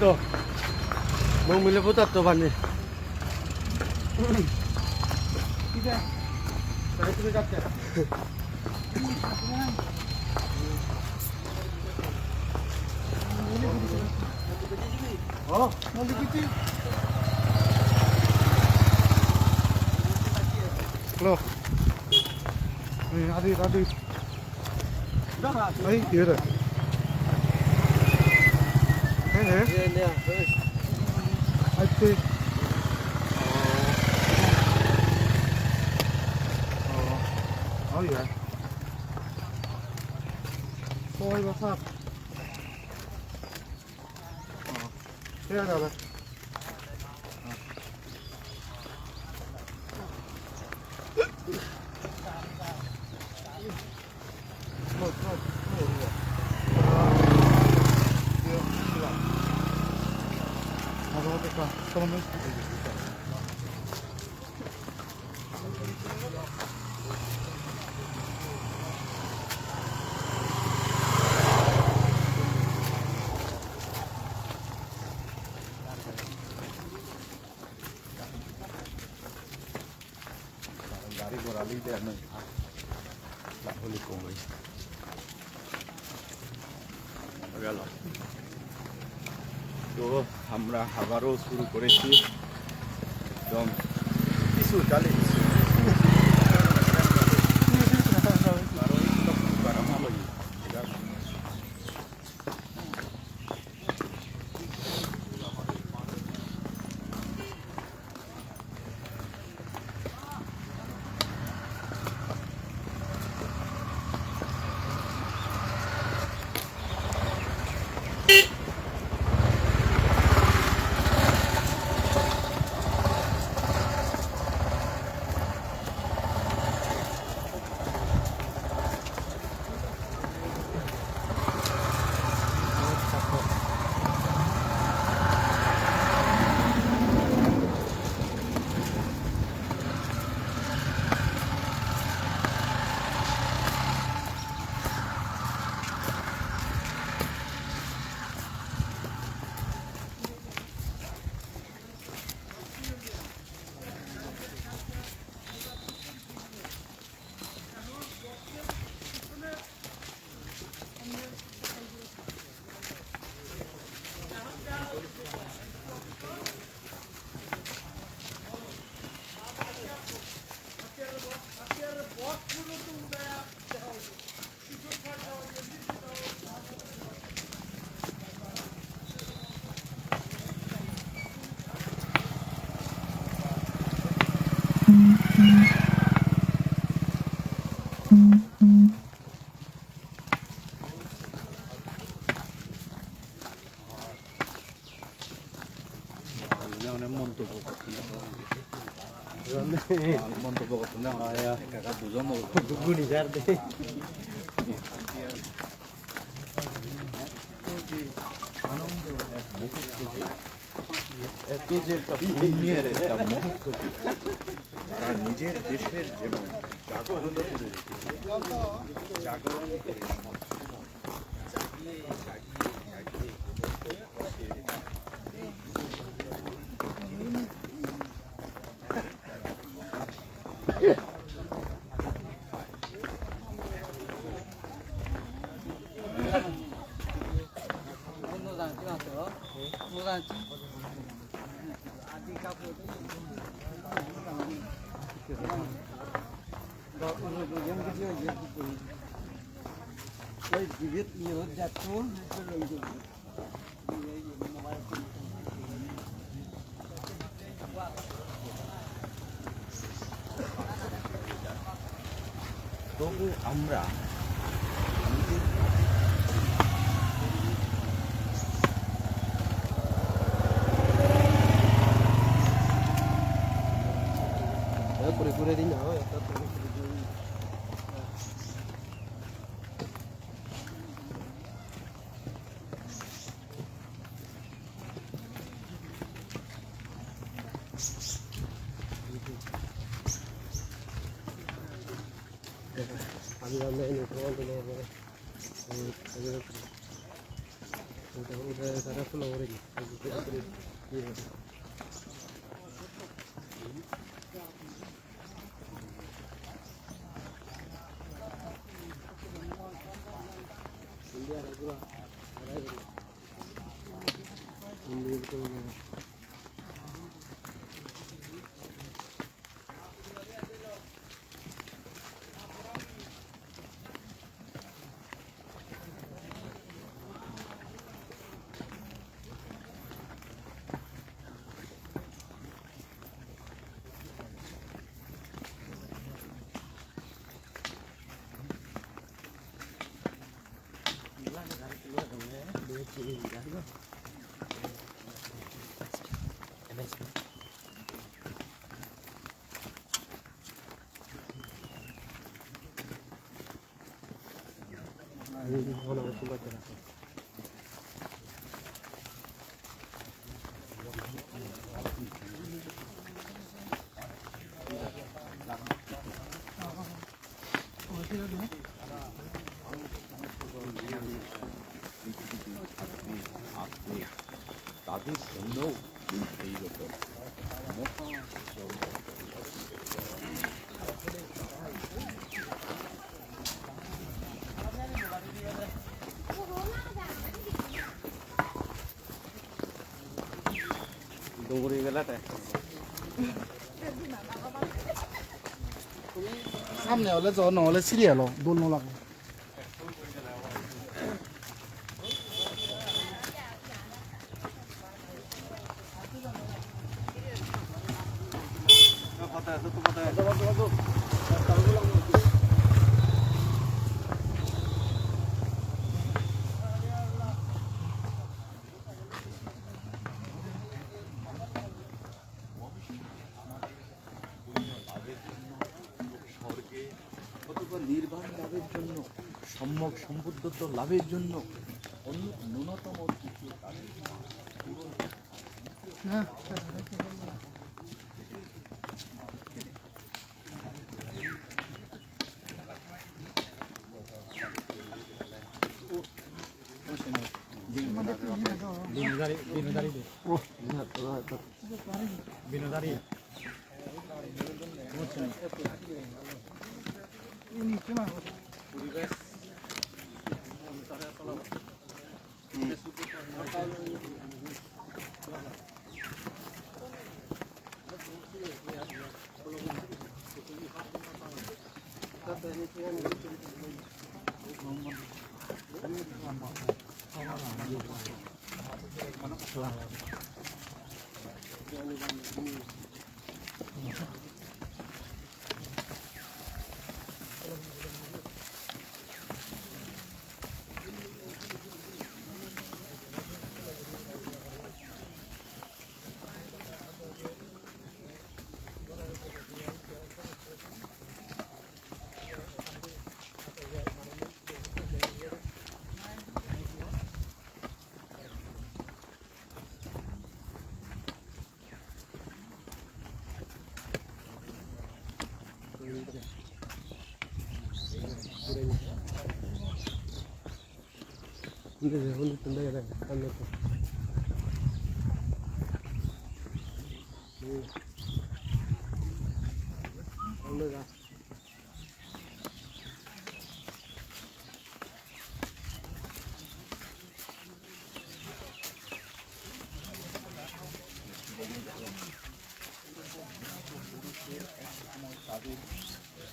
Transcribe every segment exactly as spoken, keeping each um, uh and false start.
To, mong mile putatto pani. Oh, hello. Eh, adi, adi. Ai, ki ore? He, he. Atte. Oh. Oh, yeah. Oh, what's up? Oh. Yeah, yeah, yeah. গাড়ি ঘোড়া লিখে আমি লাফলি কমে গেল। তো আমরা আবারও শুরু করেছি একদম কিছু চালিয়ে কিছু। কারণ একটু গরম হলো। মন্তব্য করতে না, হয়, হয়। একা একা দুজন লোক। দুগুনি যার দে। এত যে একটা পুণ্যের একটা মুহূর্ত, তারা নিজের দেশের জন্য জাগরণ করে রেখেছে, জাগরণ করে সবসময় জাগিয়ে, জাগিয়ে, জাগিয়ে তবু আমরা নিজের ঘুরে ঘুরে দিন, হয়, একটা ঘুরে ঘুরে দিন। আমি রান্না এনে তোমার জন্য তাদের জন্য এই রকম মহা Dunguri belate. Samne ole jo, no ole serial o, dol no lage. স্বর্গে অথবা নির্বাণ লাভের জন্য, সম্যক সম্বুদ্ধত্ব লাভের জন্য অন্য ন্যূনতম কিছু তাদের পূরণ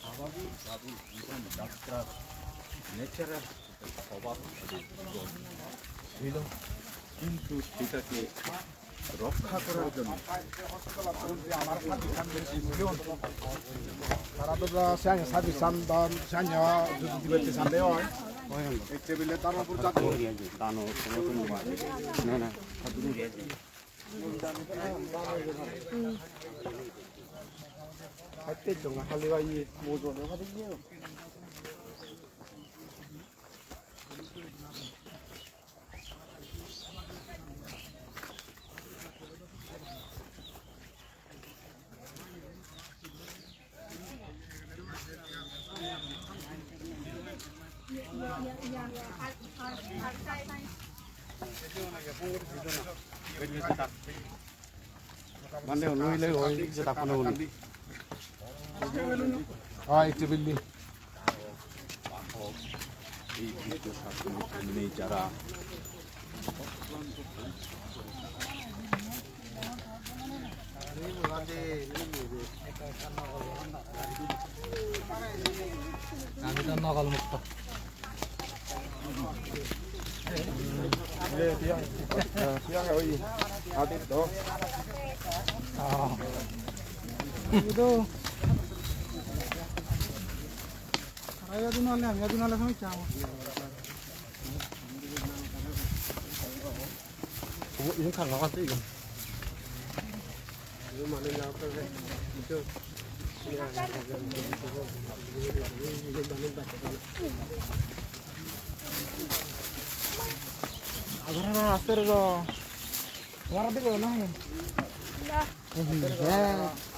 স্বাভাবিকভাবে জীবনযাত্রার ন্যাচারাল স্বভাব তাদের জীবন ছিল, কিন্তু সেটাকে রক্ষা করার জন্য তারা তো যা সেখানে সার্ভিস চান, দান সেখানে যদি দিবে, চান দেওয়া হয়। এই টেবিলে তার উপর যাতে না, না। Mane, unni hile oi, je tak mane unni. Ah, ekko building. এই বৃদ্ধ শাসনের অধীনে যারা আমি তো নকল মুক্ত।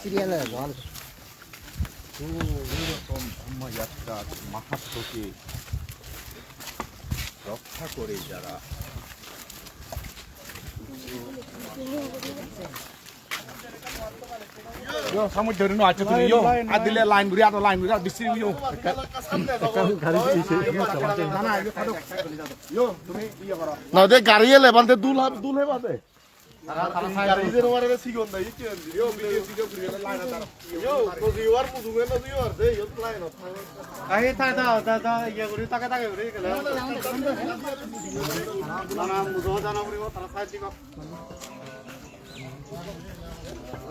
Serial. তো এইরকম ধর্মযাত্রার মাহাত্ম্যকে রক্ষা করে যারা Yo, samuj dhori no accho tumi, yo. Adile line guri, aro line guri, aro bisi, yo. Ekkan gari di ise, yo, sama se. Na, na, yo, thado. Yo, tumi iye goro. Na, de gari ele bande dul hab, dul he bade. Gari je no mare sigon da, yo, video, video guri line dara. Yo, to di war mudu me no di war de, yo line. Ai, ta, ta, ta, ta, iye guri, ta, ta, ta, guri, gele. Na, na, mudu jana guri, tara side di.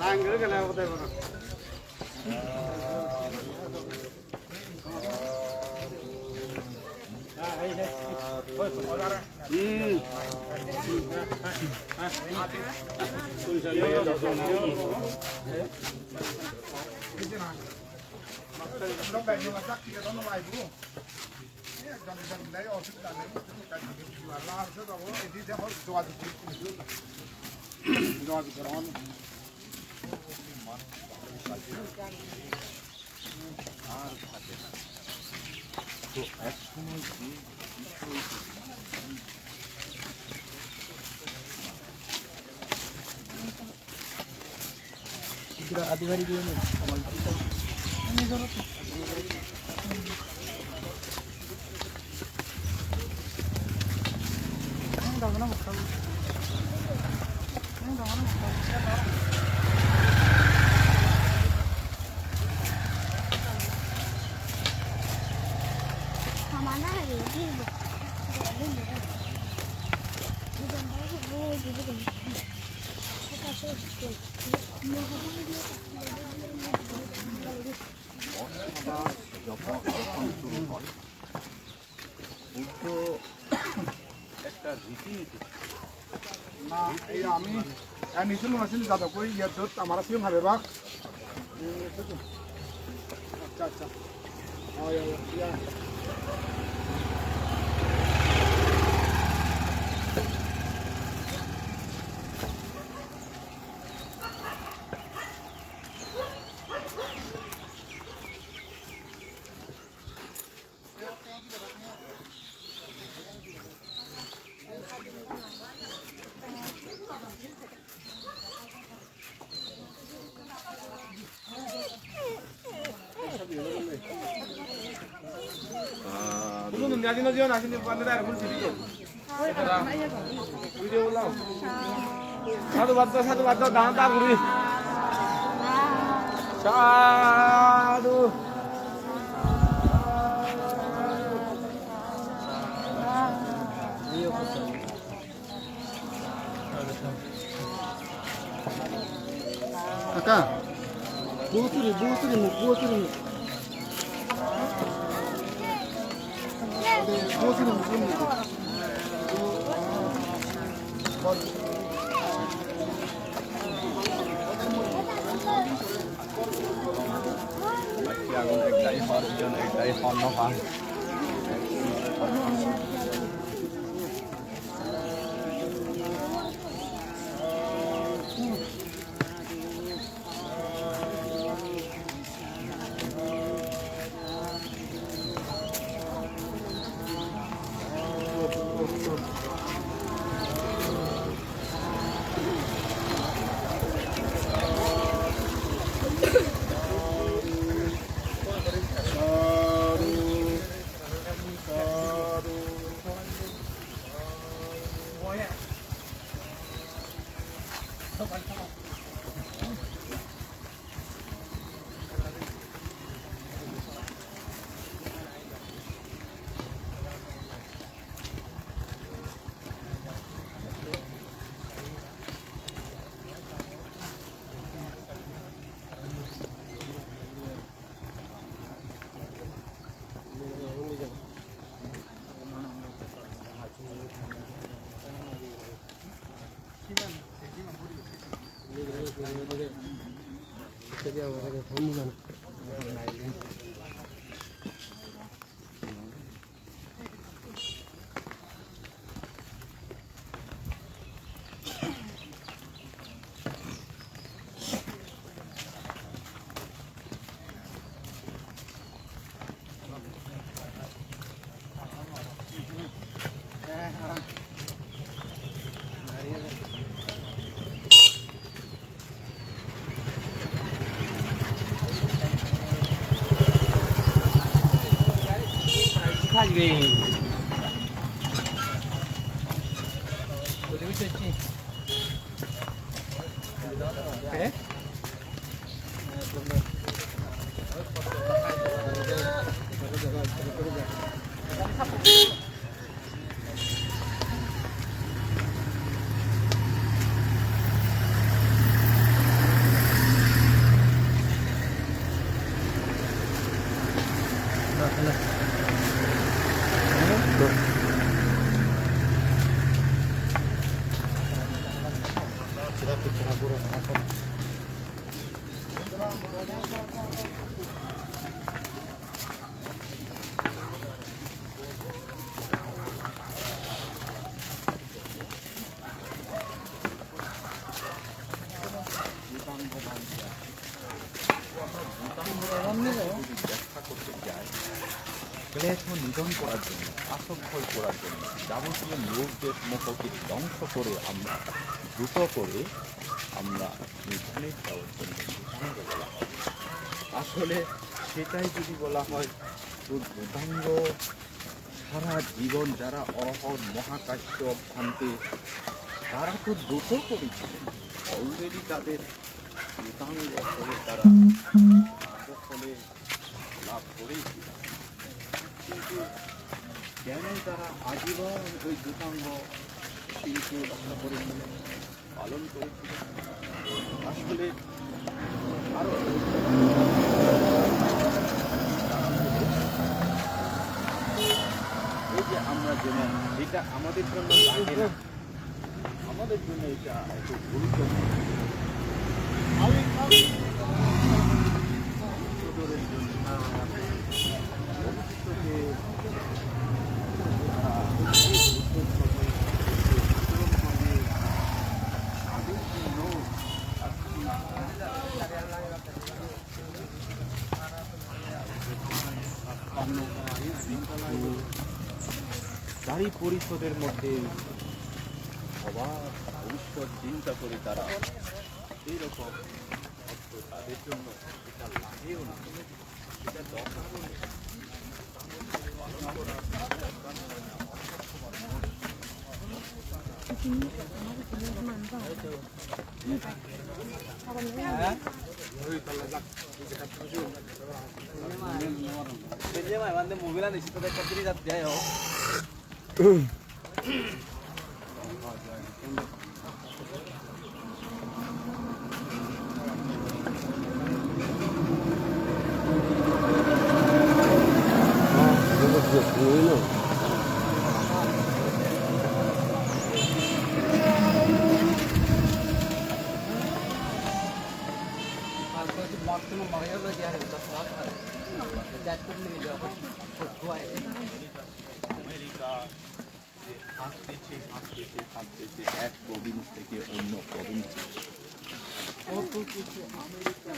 Line guri gele obode goro. Buddho একটা রীতিনীতি। না, এই আমি, আমি নিচে মনে আছি, যাদব কই, ইয়ার দূর, আমার সিং হাবে বা। আচ্ছা, আচ্ছা। হয়, হয়, ইয়া। Sadhu bad do, sadhu bad do, dan dan guri. Sadhu. Kaka, buo suri, buo suri muk, buo suri muk. Buo suri muk, buo suri muk. Ek dai hor, ek dai hor no pang. ব্যাখ্যা করতে চাই, ক্লেশ নিধন করার জন্য, পাপ ক্ষয় করার জন্য, যাবতীয় লোভ, দ্বেষ, মোহকে ধ্বংস করে আমরা দ্রুত করে আমরা নির্ধারিত অর্জন করতে পারবো বলা হয়। আসলে সেটাই যদি বলা হয়, তো দ্রুতাঙ্গ সারা জীবন যারা অরহত, মহাকাশ্য, ভন্তে, তারা তো দ্রুত করেছিলেন, already তাদের দ্রুতাঙ্গ ফলে তারা ফলে লাভ করেছিলেন। কিন্তু কেন তারা আজীবন ওই দ্রুতাঙ্গ শিল্প রক্ষা করেছিলেন, পালন করেছিলেন? আসলে আরো এই যে আমরা যেমন, এটা আমাদের জন্য লাগে না, আমাদের জন্য এটা এত গুরুত্বপূর্ণ। ভবিষ্যতের জন্য, ভবিষ্যতে, আহ, এই ভবিষ্যৎ হবে, আচরণ হবে, তাদের জন্য নারী পরিষদের মধ্যে সবার ভবিষ্যৎ চিন্তা করে তারা এইরকম অর্থ তাদের জন্য এটা লাগেও না, এটা দরকারও নেই। আমেরিকা যে হাঁটতেছে, হাঁটতেছে, হাঁটতেছে এক প্রভিন্স থেকে অন্য প্রভিন্সে। কত কিছু আমেরিকা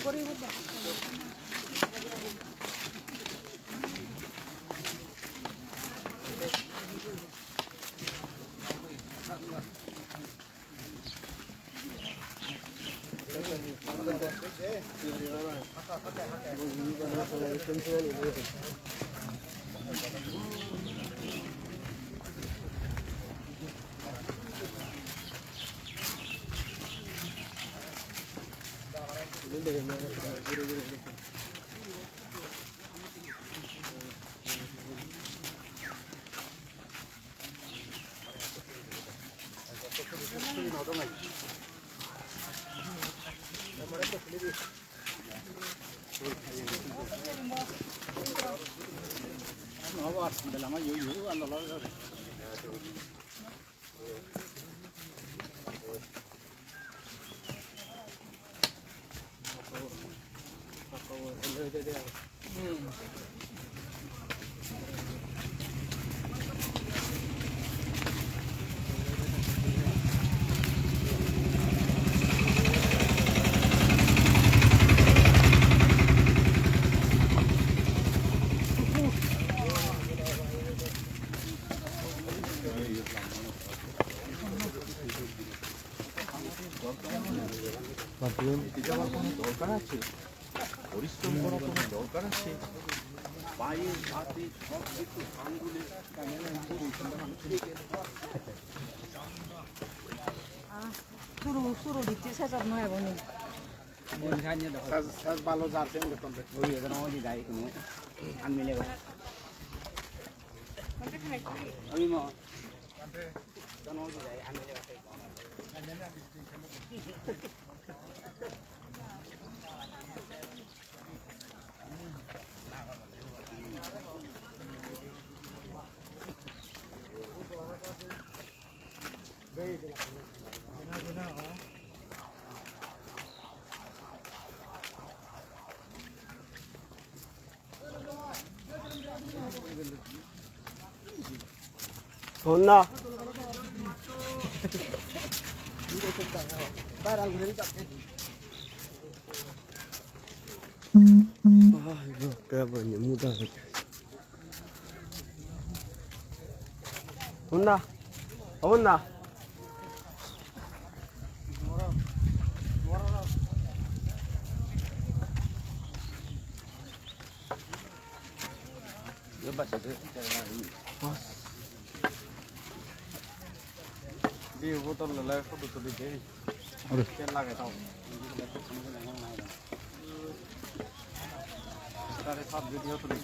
হেঁটে যাওয়ার কোনো দরকার আছে? পরিশ্রম করার কোনো দরকার আছে? পায়ে, হাতে, সব কিছু আঙ্গুলে। শুরু, শুরু দিচ্ছি, শেষ আর নয় এখনই। Sir, sir, ভালো যাচ্ছে, কিন্তু complete হয়ে গেছে, আমাদের যাই কোনো আনমিলে। আমি মা। Honna. Ah, no, queda bueno, muda. Honna. Honna. View botol lele photo tuli de. Ken lage to. Tare sab video tuli.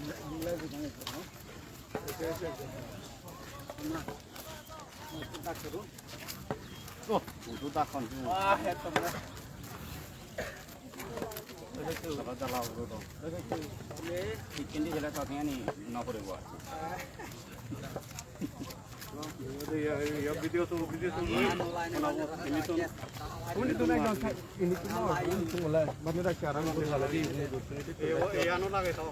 Oh, udu dakon. Ah, eto mane. Jala jala udu to. Chicken di jala to ani no poribo. Iya, iya, iya, video to, video to. Ini to. Ini to, ini to. Ini to, ini to, ini to. Iya, iya, no lage to.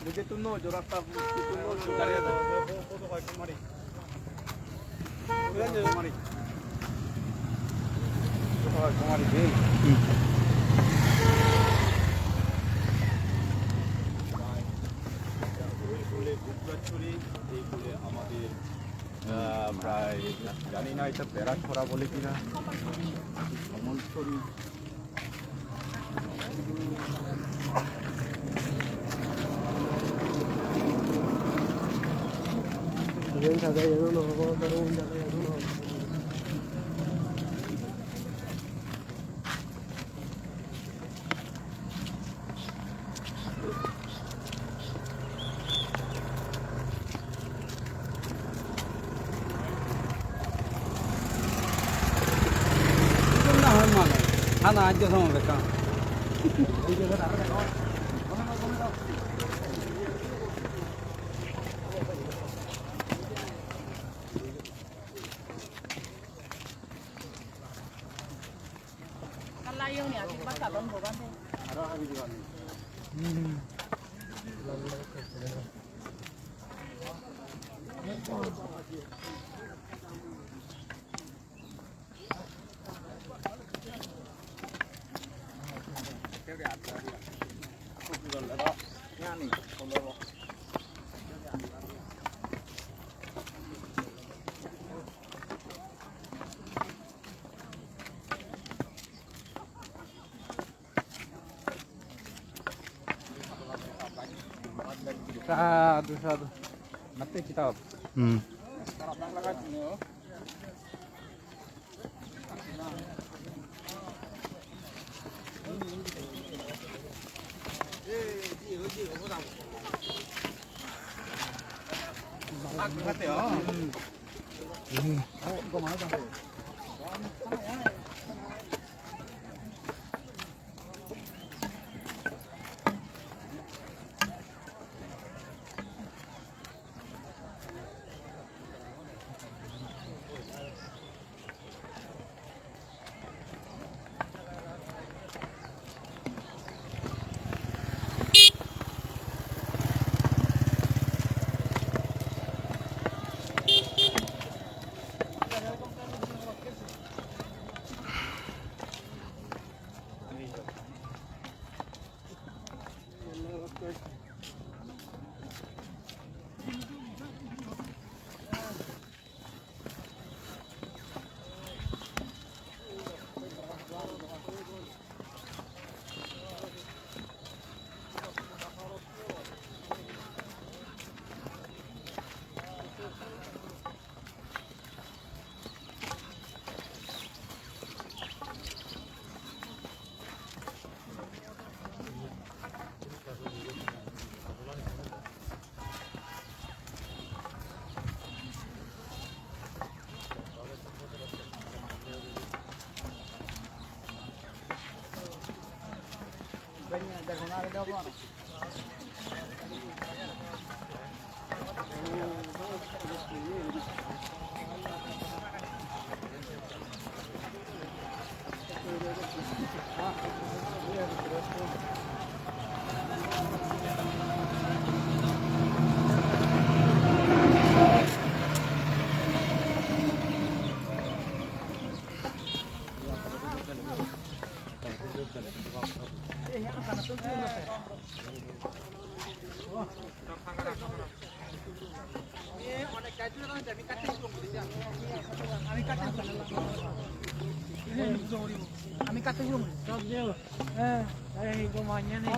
Mujhe tum no jo rasta, tum no jo. Mari. Mari. Mari. এই কূলে গুজরাটছড়ি, এই কূলে আমাদের, আহ, প্রায় জানি না এটা বেড়াছড়া বলে কিনা, Kamalchhari. Hana ajo sama bekam. Sadhu, sadhu. Mati kita. Hmm. আমি কাটতে শুরু করি। হ্যাঁ, এই গো মাইয়া নেই।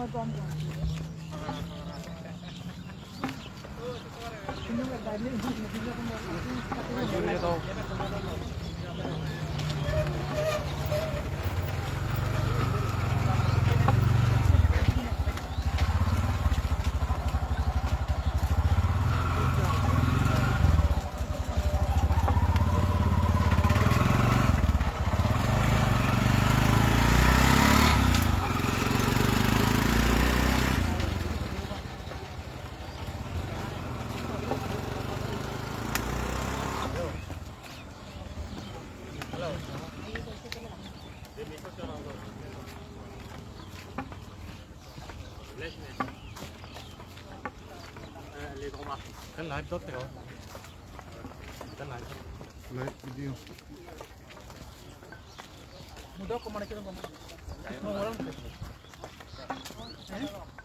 Live video.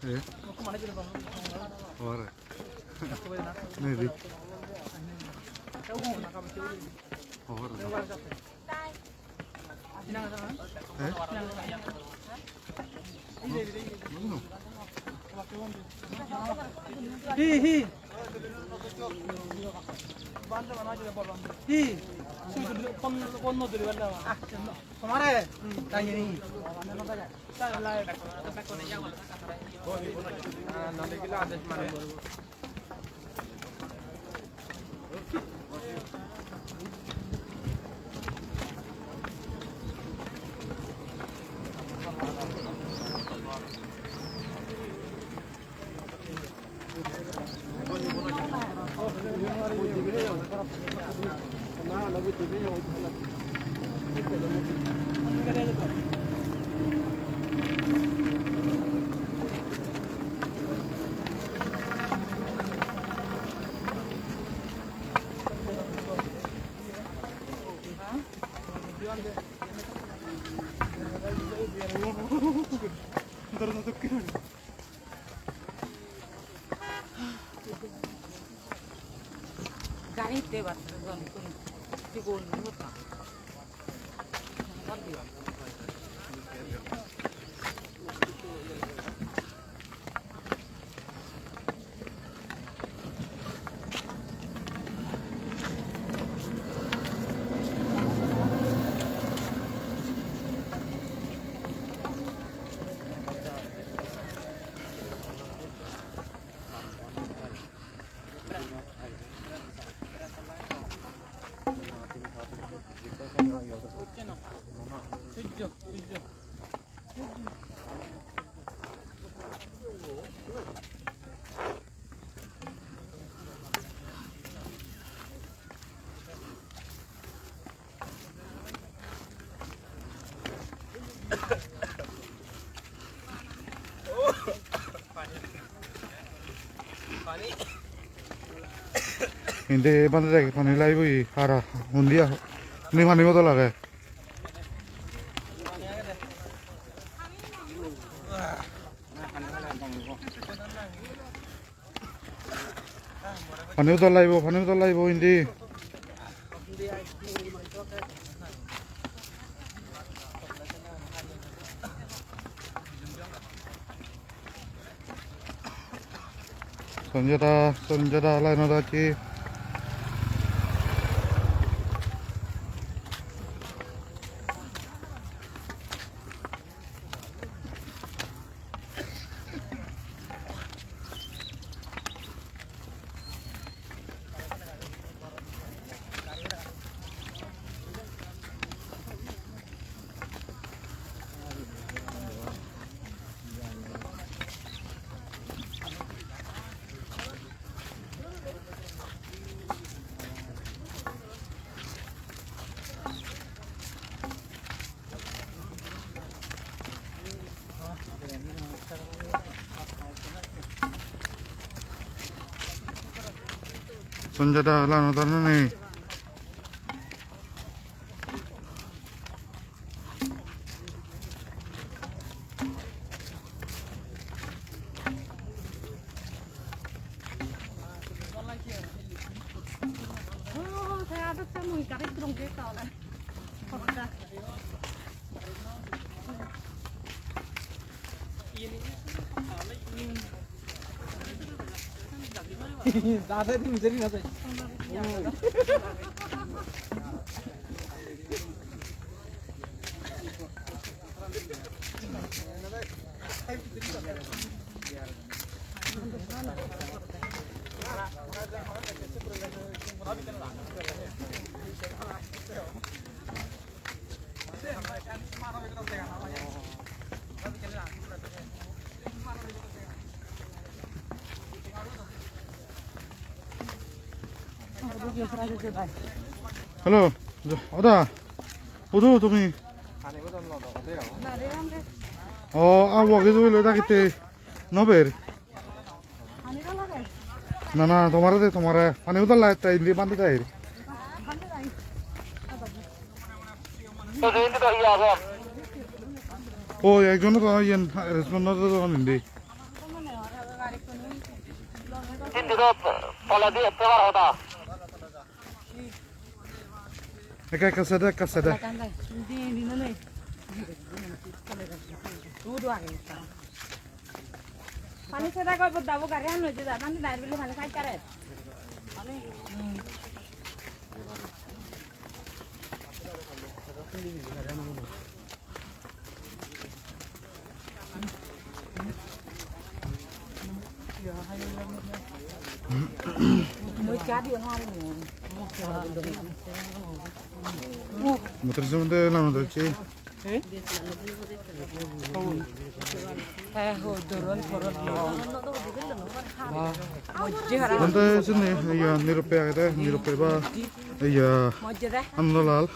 Eh? Ora. Maybe. Ora. Eh? Hi, hi. Hi. Tomare. Gari te battoro jol tuli, tuli gol ni hota. Indi bhante dagi pani laibo hi hara, undi a-, undi pani bodol age. Pani bodol laibo, pani bodol laibo indi. Sanjay da, Sanjay da line-ot achi. Jada lano tarnani. Hello, oda, hudu tumi? O, abo age dugile dagitte no ber. Na, na, tomare de, tomare. Pani bodol la ekta indi bhante dai. O, ekjon to iyen respond no dodon indi. Indi to toledi ette bar hoda. Ekka, ekka sede, ekka sede. Pani sede koi bodda bo gari han hoide da, pani dai bili pani khai kare. Motor somode lama dorchi. Tonte sini iya Nirupe agede, Nirupe ba iya Anandalal.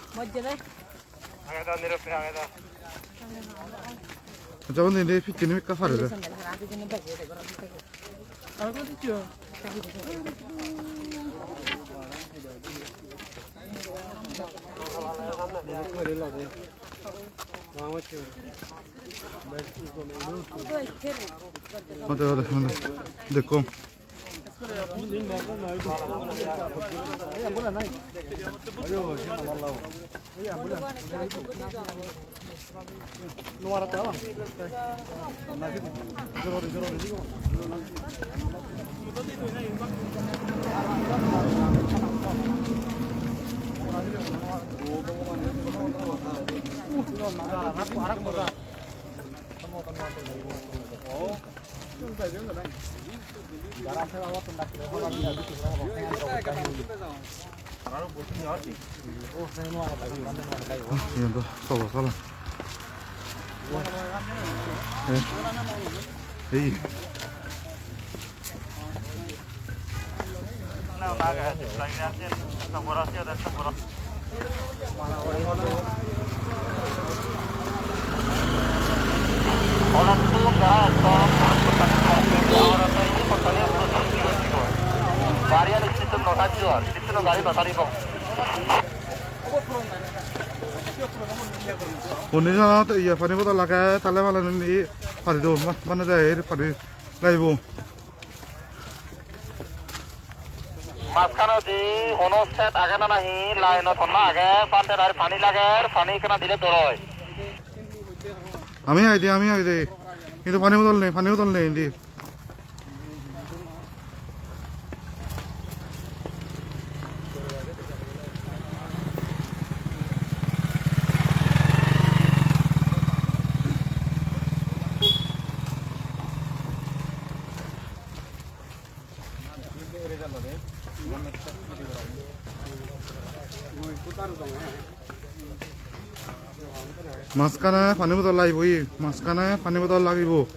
Jabon indi pichcheni ekka pare de. Ode, ode, ode. Dekko. Iyan do sobo sala. Eh. Ei. Undi janot iye pani bodol agey, tale male undi pani don, ba-, bana jai, pani laibo. Majhkanot di hono set age na nahi, line-ot honna age, bhante ar pani lager, pani ekkena dile dol oi. Ami ai de, ami ai de. Hintu pani bodol nei, pani bodol nei indi. Majhkane pani bodol lagibo, ei, majhkane pani bodol lagibo.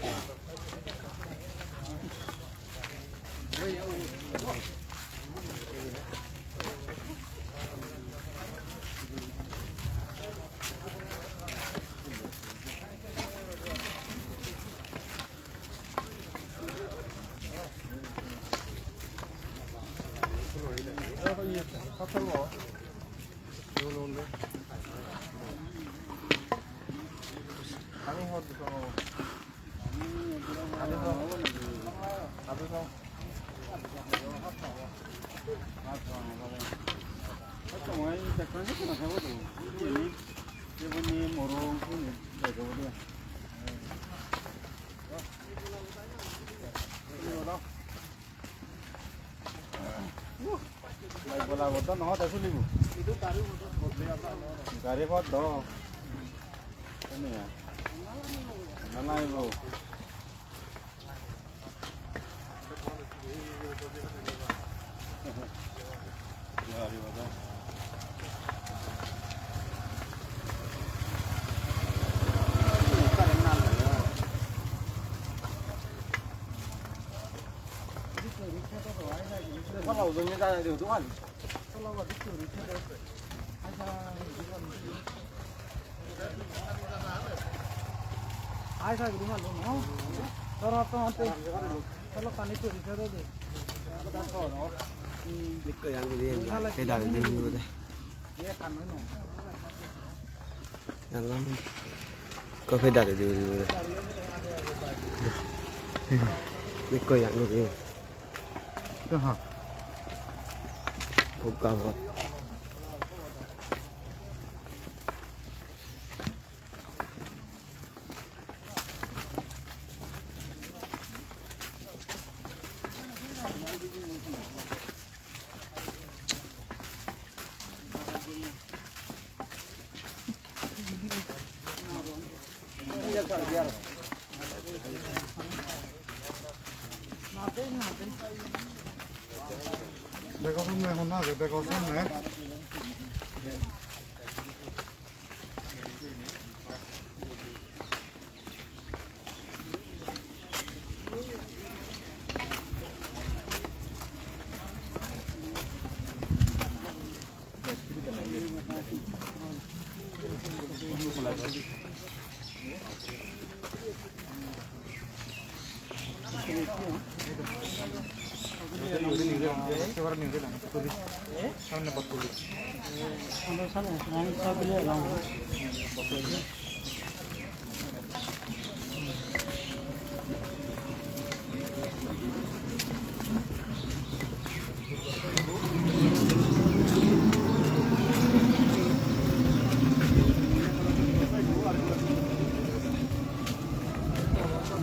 Gari pot do. Ene ya. Nalai bo. Alam. Kopi dari dulu. Niko yang ini. Aha. Buka buat. Bego samne honna age, bego samne.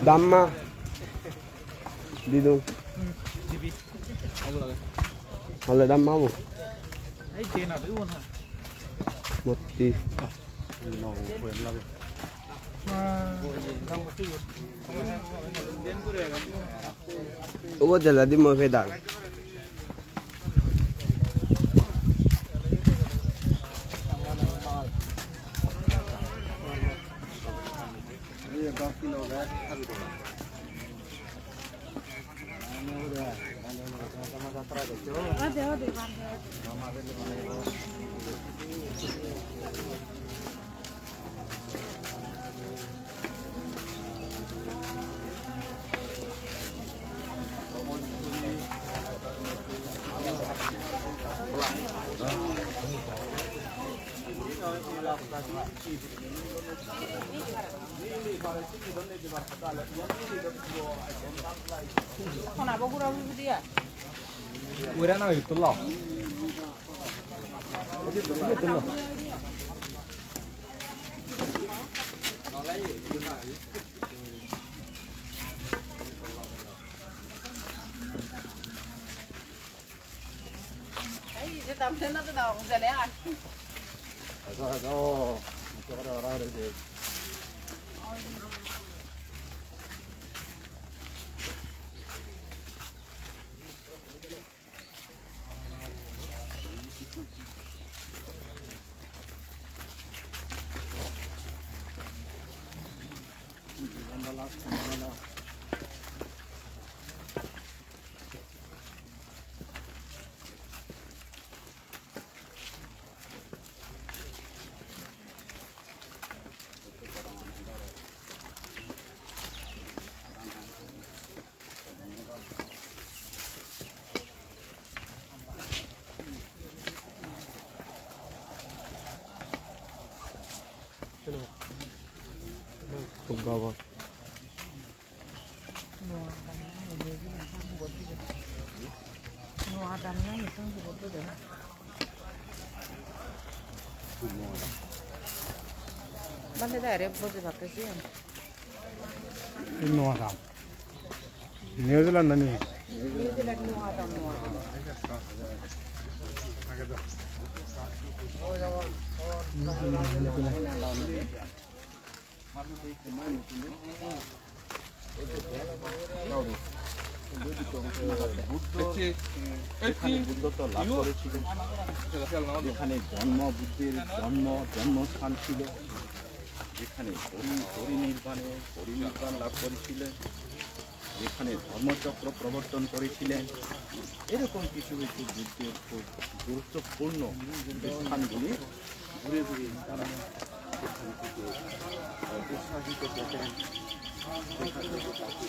Damma. Didung. Hmm, dibi. Abo lage. Hole dam mabo. Ei de na, de wona. Motti. No, ko em lage. Obo jela di mo pedal. Ura na itu lo. Tugga bor. Bande da ere boje bakke siyan. Nuo adam. New Zealand na ni? Buddha, এখানে বুদ্ধত্ব লাভ করেছিলেন, যেখানে জন্ম, বুদ্ধের জন্ম, জন্মস্থান ছিল, যেখানে পরি-, পরিনির্বাণে, পরিনির্বাণ লাভ করেছিলেন, যেখানে ধর্মচক্র প্রবর্তন করেছিলেন, এরকম কিছু কিছু বুদ্ধের খুব গুরুত্বপূর্ণ স্থানগুলি ঘুরে ঘুরে তারা সেখান থেকে, আহ, উৎসাহিত পেতেন। সেখান থেকে তাকে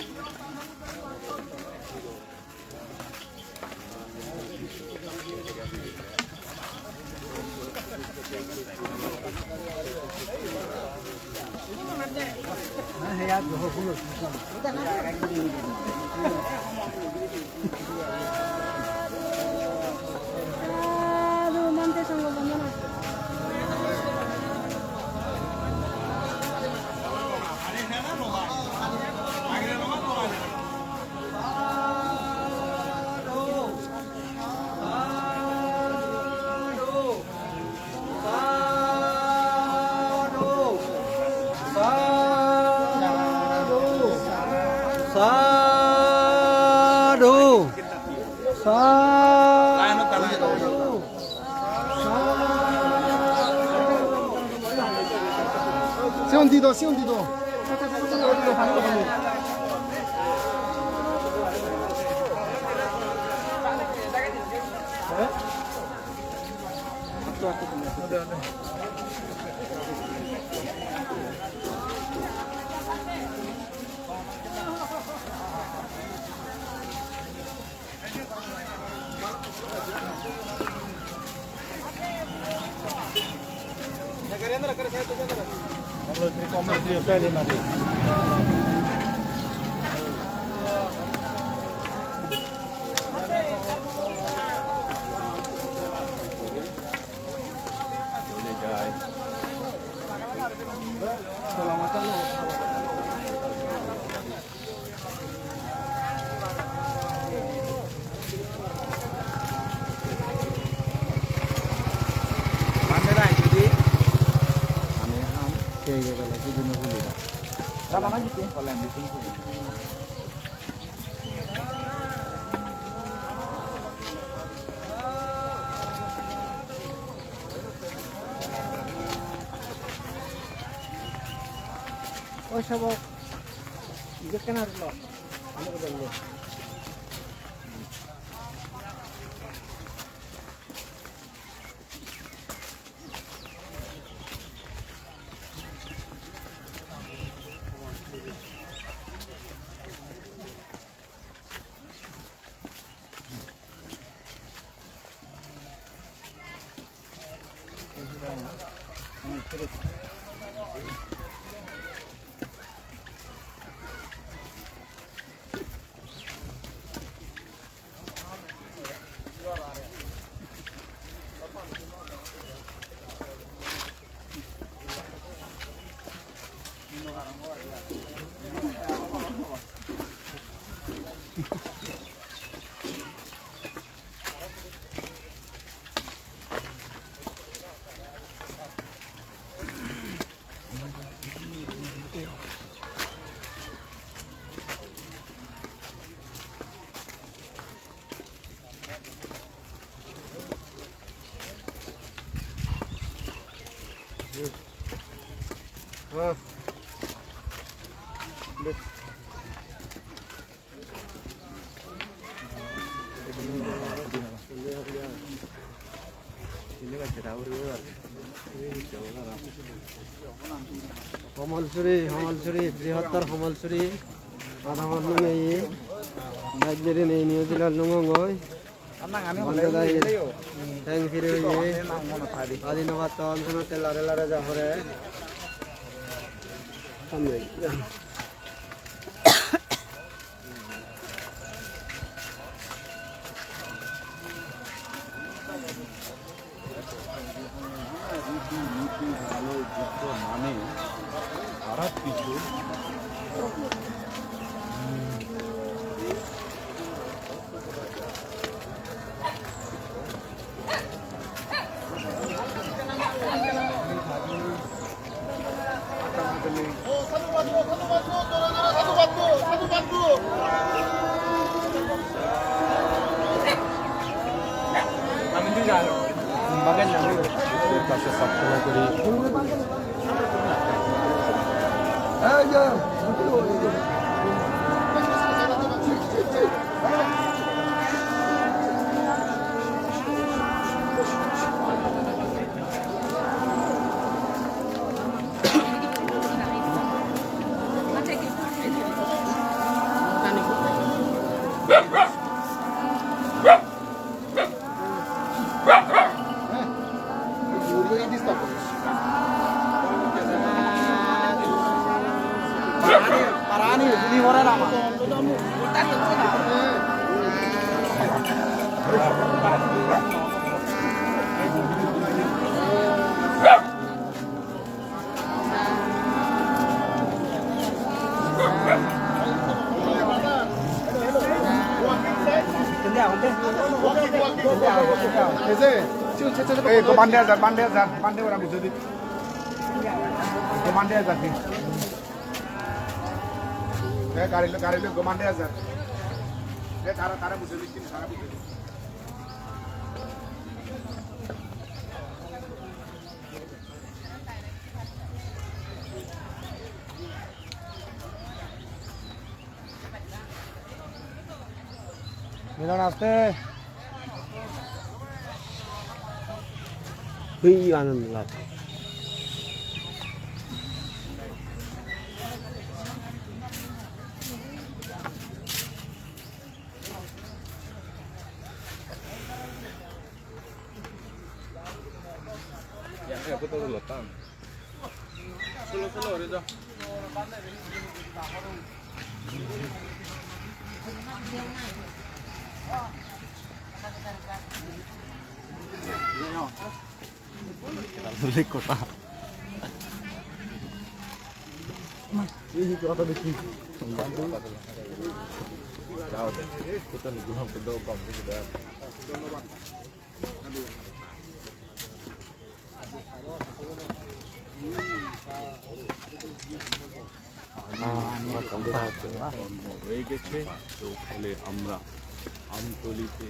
Sigun di do, sigun di do. Oi, sabok. Ibe kena rilo. Ano ko jalo. Homolsuri, Homolsuri, brihottor Homolsuri, adamot nungeyi, dajjeri nei New Zealand nungongoi. Bhante dagi, teng pire oye, adi no patton, senotte lare lare ja pore. মানে খারাপ কিছু। Ei, go bande ajar, bande ajar, bande ora bujhe di. Go bande ajar di. Ei, gari lo, gari lo, go bande ajar. Ei, tara, tara bujhe di, tara bujhe di. মিলন আসতে। হুই আনন্দ লাভ। হয়ে গেছে। তো ফলে আমরা আমতলিতে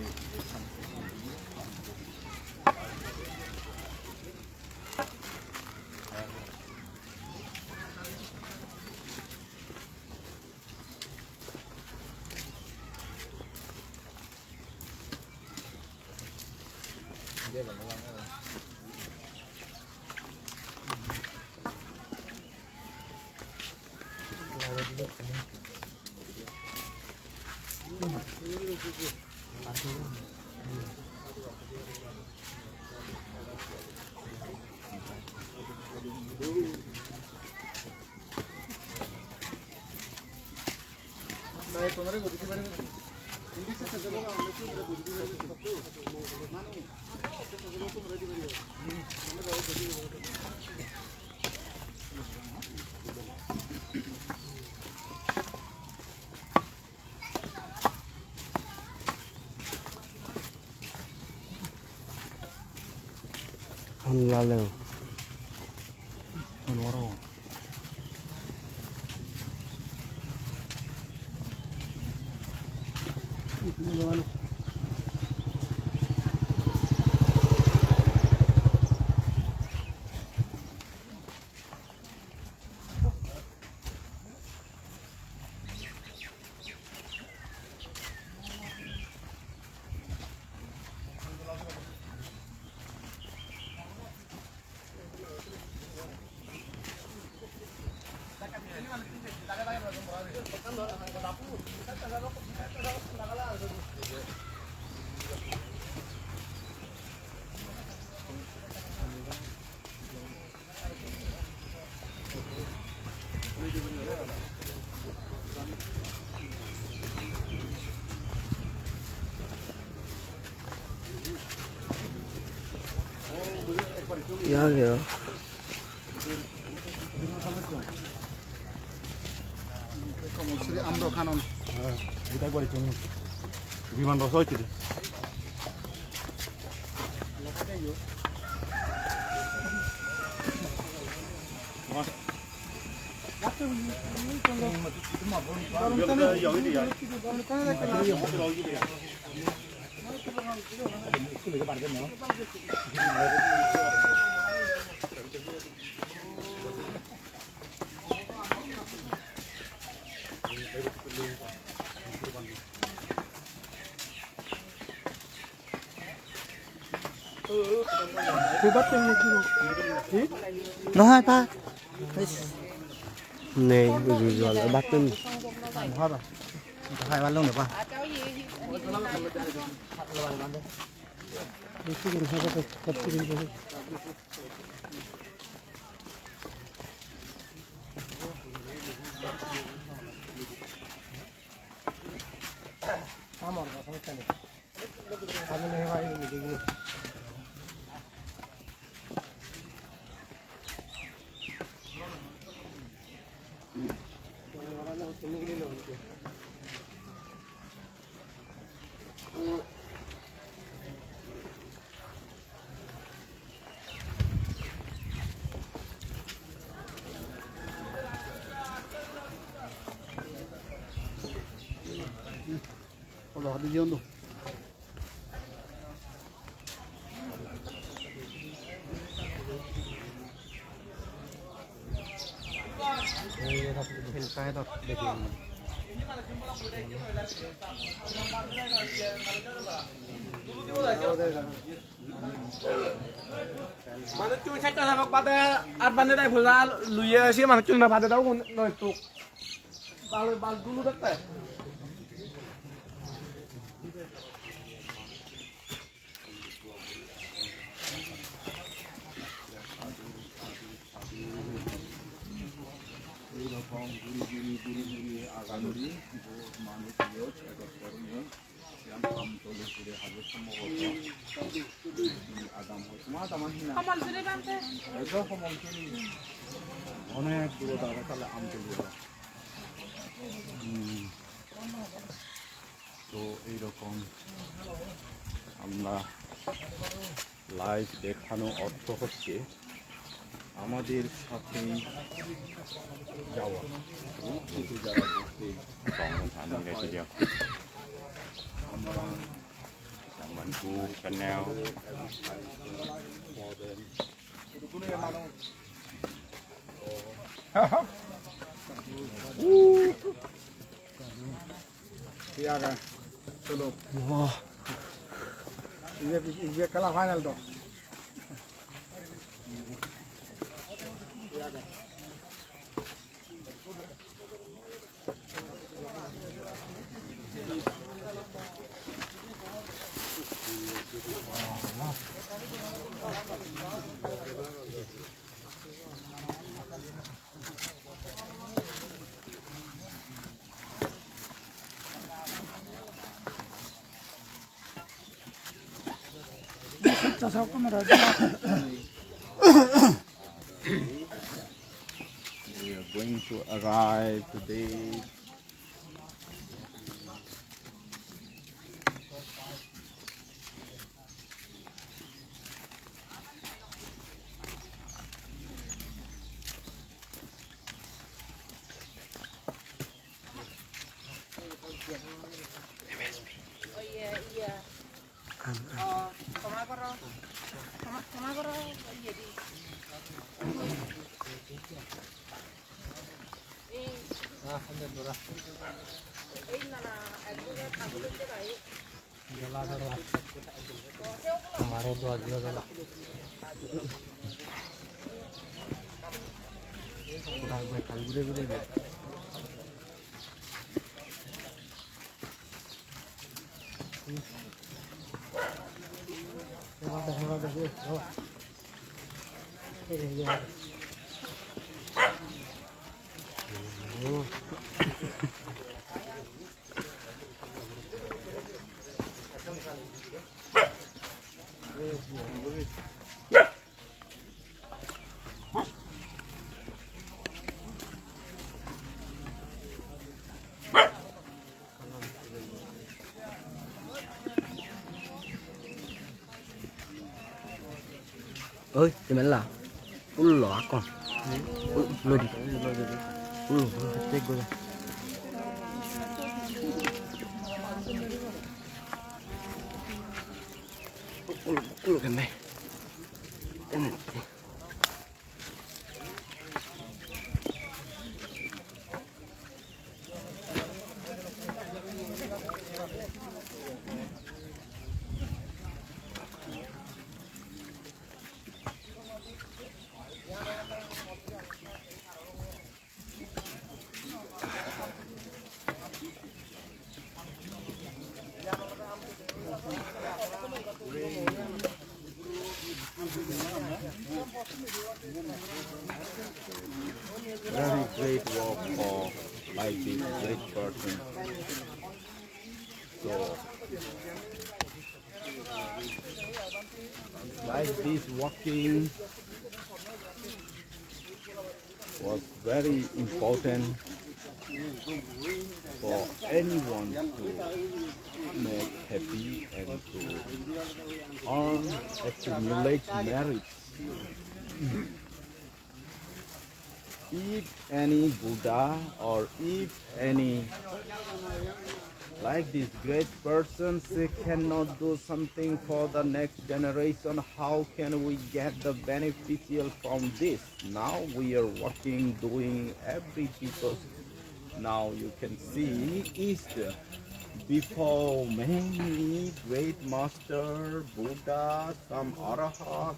Hon lale. Iya, iya. Sri Amro Khanon. Biman rosa hoichche de. Nohai pa. Nei, uju uju alo battun. Hai balung ne pa. Manuchun sechcha sabok bade ar bande dai phoja luye se manuchun na bade dau noi tuk. Bal, bal dulu dekte. Eirokom guri guri guri guri agandi, bo manuj yo check up goronne. Siyan Amtole guri hajor sombhoboto. Adam hoy, toma adam hi na? Kamalsuri bante. Ejo Kamalsuri. Onek duro daro tale Amtole. Hmm. তো এইরকম আমরা লাইভ দেখানো অর্থ হচ্ছে আমাদের সাথেই যাওয়া। কিন্তু যারা ঘুরতে আমরা Hi aga. Chalo. Wah. Ibe, ibe kala final to. We are going to arrive today. Oi, Jemela. Ullo akko. Ul-, ullo di. Ullo, tek gora. Ullo, ullo kene. Kene. Very great work for, by this great person. So, like this walking was very important for anyone to make happy and to earn, accumulate merit. If any Buddha or if any like this great persons, they cannot do something for the next generation, how can we get the beneficial from this? Now we are working, doing every because now you can see is the before many great master, Buddha, some Arahat,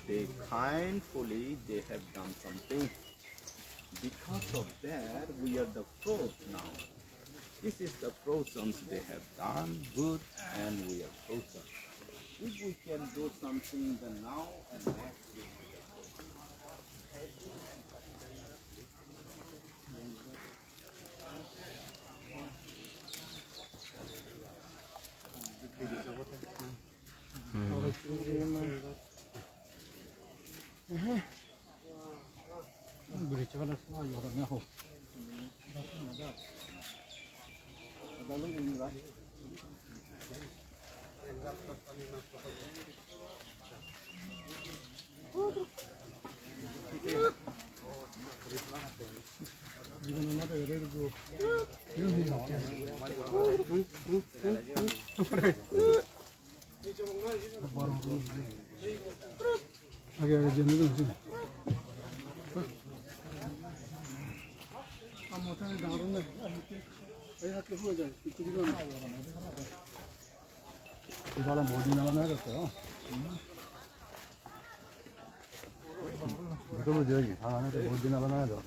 they kindfully, they have done something. Because of that, we are the fruit now. This is the fruits they have done good, and we are fruits. If we can do something, then now and next week. Age, age, jeni dun, jeni. Ibala bodi nala na gotto. Betul je, ha, na to bodi nala na gotto.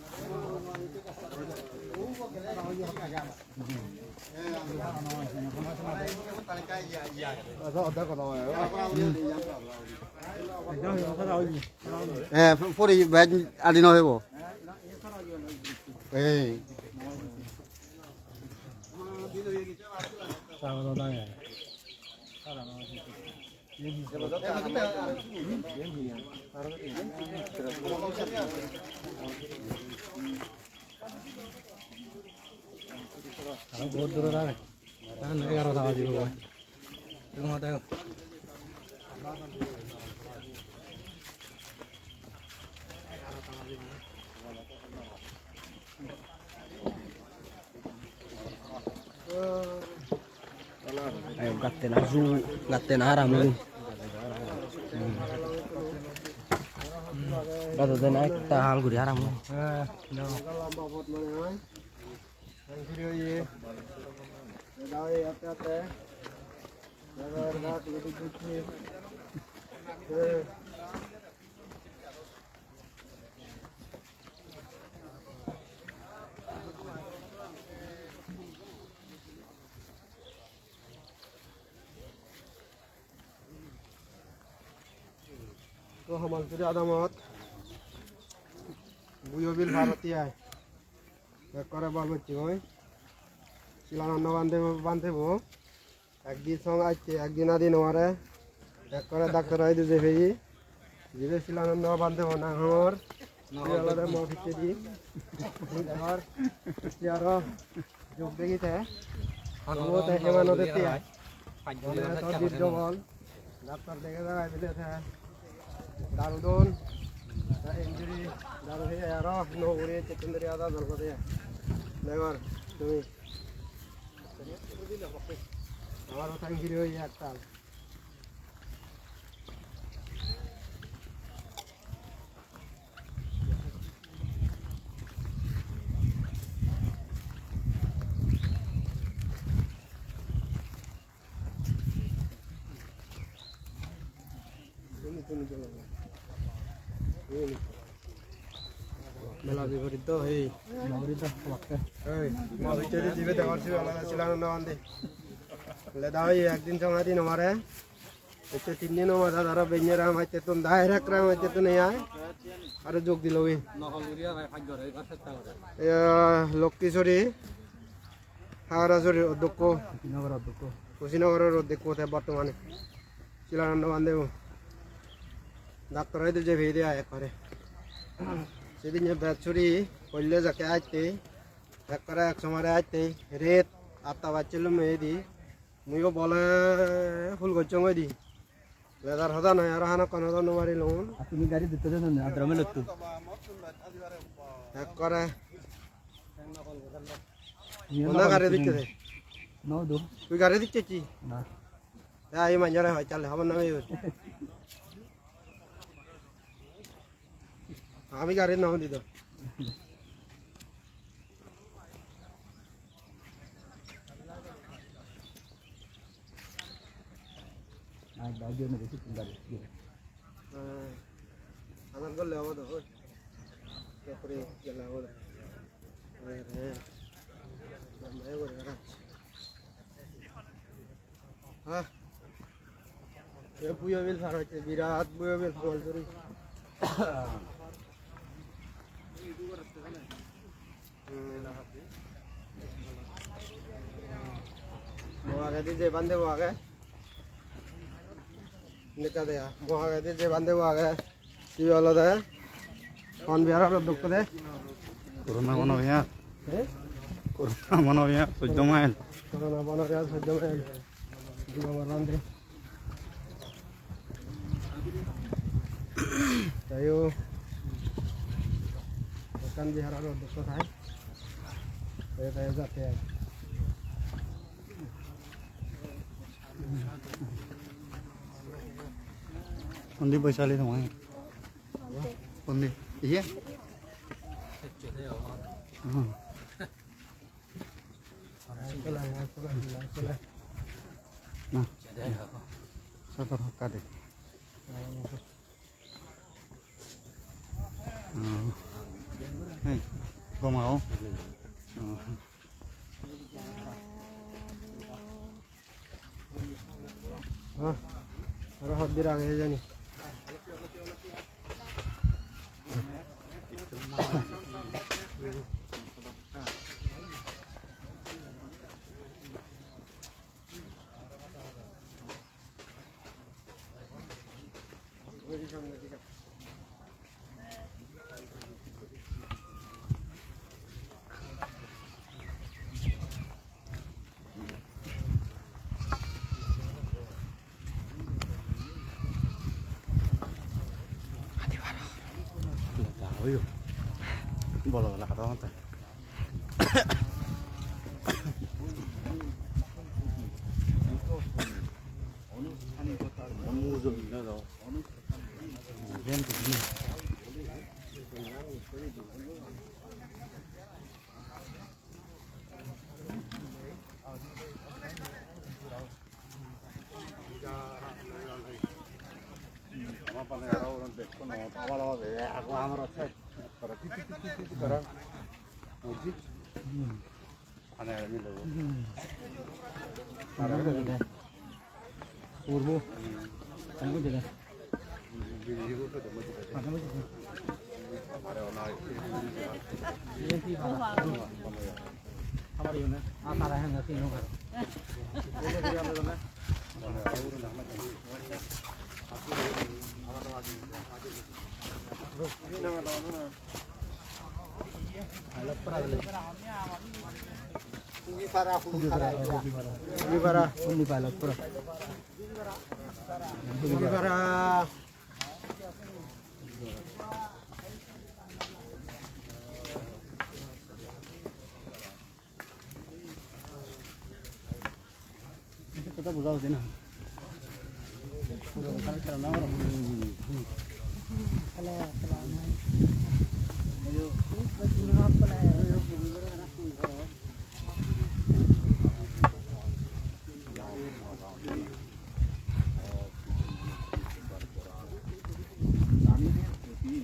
Eh, puri bej adi no hoibo. Eh. Aro bahut dur age. Egarota bajibo goi. Ayo, gatte na ju, gatte na haram obo. Hmm. Gatte na ektal guri haram obo. To Hamalpuri adamot Buyo Bil Paroti ai. Ekkore bol bocche goi. Silananno bhante, bhante bo. Ekdin song acche, ekdin adi no pare. Ekkore doctor oi duje peye. Jibe Silananno bhante bo nang hongor. Sibe olode mo picchedi. Ekkor aro jog degi te. Tobuo te hema no de te. Mane to dirgo bol. Doctor dege jagai bile te. Daru don, ta injury, daru he aro no guri chettun deri ada dol gode. Degor, tumi. Aro ta injury oi ektal. Mela biporit do, hey. Biporit do, obakke. Hey, ma bichari dibe degor sibe olode Chilananda bhante. Le da oi ekdin song adi no mare. Ecche tin din o madat aro benne Rangamachettun, direct Rangamachettun ei ai. Aro jog dilo gi. Iya, Loktisori, Hagarasori oddokko. Kushinagaror oddokko. Kushinagaror oddokko te bortomane. Chilananda bhante bo. Doctor oi duje peye de ai ekkore. Sedinne bej suri, holle jakke atte. Ekkore ek somare atte. Ret atta bajje lumme edi. Muiyo bole phul gocchong oidi. Ledar hoda noi, aro hanakkon hoda no parilung. Ar tumi gari dhutto jano na, Andhra Melottu? Ekkore. Iye. Honda no gari parilung. Dhutto de? No do. Tui gari dhutto chi? Na. Ya, ei manjore hoi chale, hobor no peyot. Ami gari no di do. Ai, bhai, jone besi gari. Eh, anan golle obo do, oi. Kepuri gele obo do. Oi re. Bambai gori gara. Ha? Ei Buyo Bil par hoite, birat Buyo Bil Kamalsuri. Hmm. Mo agedi je bhante bo age. Indi ekka de, mo agedi je bhante bo age. Sibe olode hon biharot dokko de? Corona mono bihar. Eh? Corona mono bihar, soddo mile. Corona mono bihar, soddo mile. Dui number bhante. Tayo ekkan biharot dokko thai. Tayo, tayo jate ai. Undi boi sali tong ai. Undi. Iye? Hmm. Na. Sabar hakka de. Hmm. Hey, goma o. Hmm. Ah, aro hot dir age hijeni. Bolo bolo hada honte. Urbo. Thank you, dada. Ugipara, ugipara, ugipara. Ugipara. Ugipara. প্রাণীদের প্রতি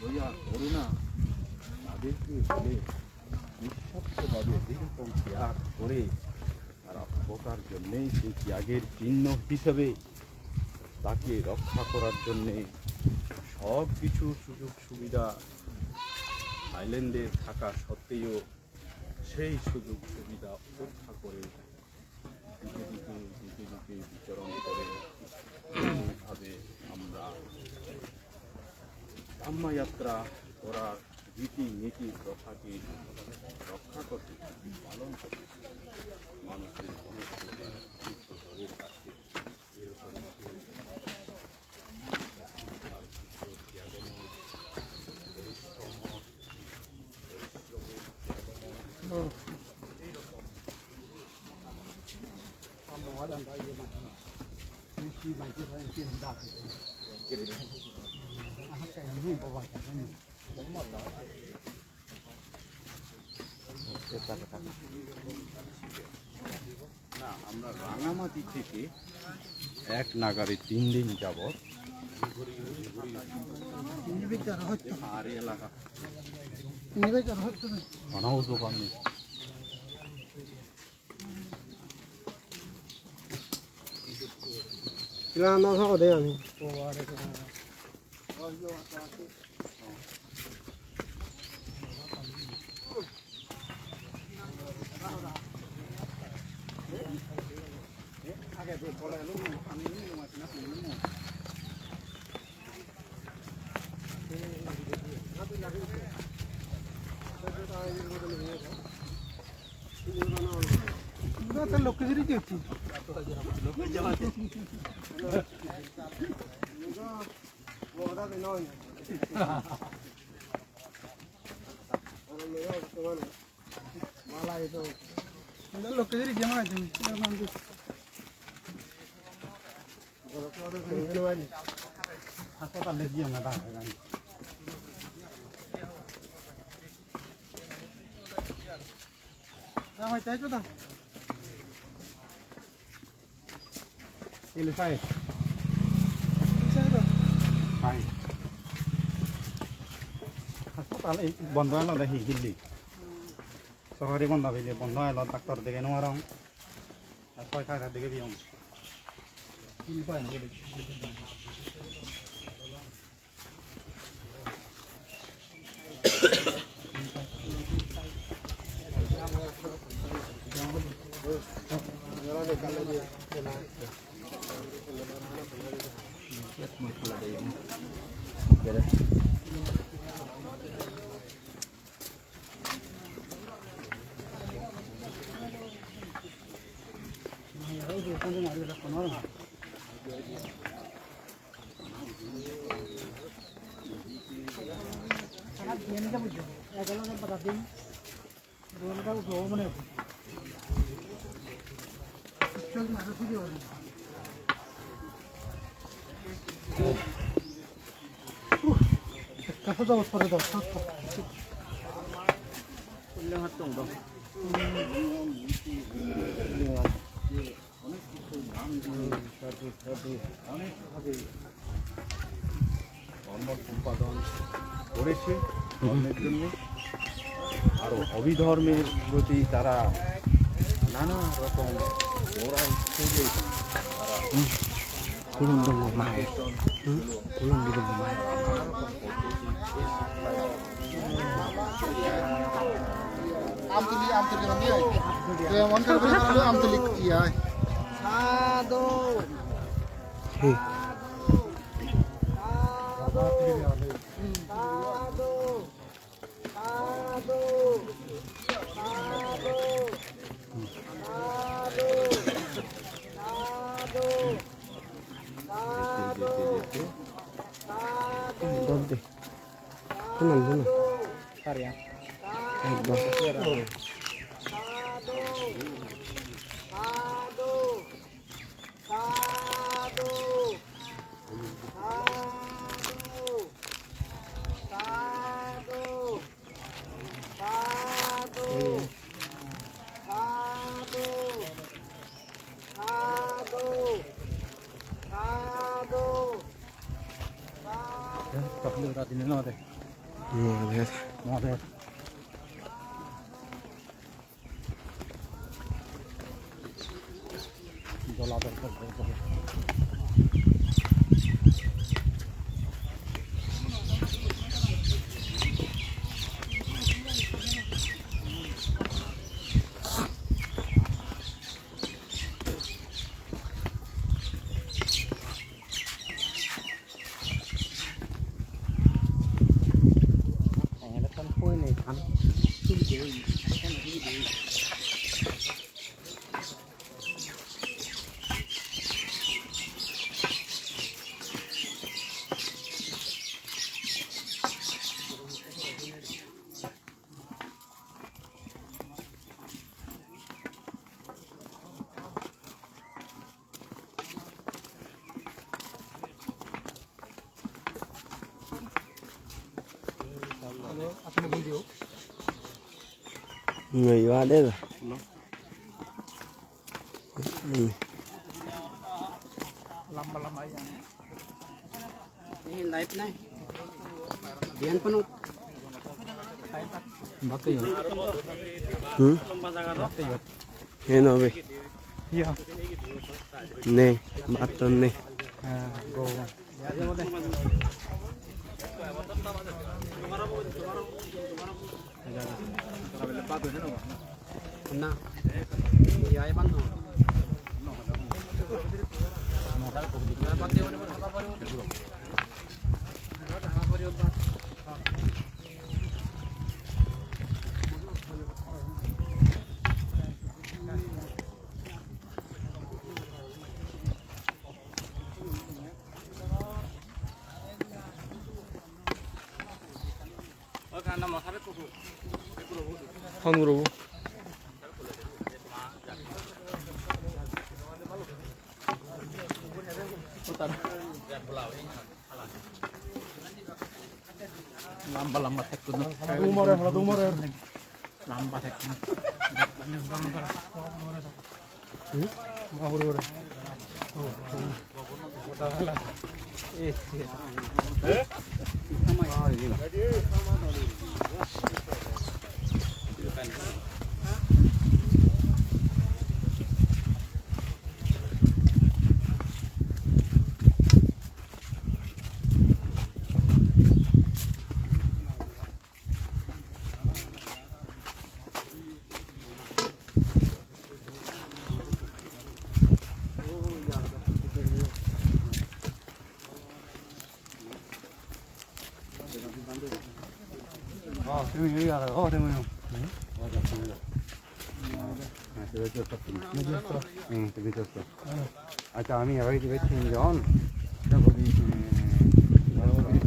দয়া, করুণা, তাদেরকে বলে নিঃস্বার্থভাবে দীর্ঘ ত্যাগ করে তারা অন্ধকার জন্যেই সেই ত্যাগের চিহ্ন হিসেবে তাকে রক্ষা করার জন্যে সব কিছু সুযোগ সুবিধা থাইল্যান্ডে থাকা সত্ত্বেও সেই সুযোগ সুবিধা উপেক্ষা করে দিকে দিকে দিকে দিকে বিচরণ করে এইভাবে আমরা কাম্যযাত্রা করার রীতি নীতি প্রথাকে রক্ষা করতে, পালন করতে মানুষের অনেক কাছে এরকম না, আমরা রাঙামাটি থেকে এক নাগাড়ে তিন দিন যাবত পাহাড়ি এলাকা অনাউজ ওখানে। Ele sai. Sai. Hospital ei bondo elo de hi hilli. Sorkari bondo peye bondo elo, doctor dege no parong. Ar koi koi dege biyong. Hi pai no gede. অনেক কিছু নাম দিয়ে অনেকভাবে কর্ম সম্পাদন করেছে ধর্মের জন্য। আরো অবিধর্মের প্রতি তারা নানা রকম লড়াই করে তারা Amtuli, Amtuli, Amtuli, Amtuli, iya. Sadhu. Sadhu. Sadhu. Sadhu. Kunan dun. Ekdom. Chocolate ora dine no de. No de. No de. Dola dor dor dor dor. Ngai wa de da. Hmm. Lamba lamba ya. Ini live nai. Dian penuh. Bakke yo. Hmm? Bakke yo. Heno be. Iya. Ne, baton ne. Ha, go. Na. Iya, iya, pan. Hon gurobo? Lamba lamba thekkun. Umore, umore. Lamba thekkun. Hmm? Ma hure hure. Oh, tumi, oh, tumi. Hmm, tumi just. Acha, ami aro idu tinjon. Debogiri. Debogiri.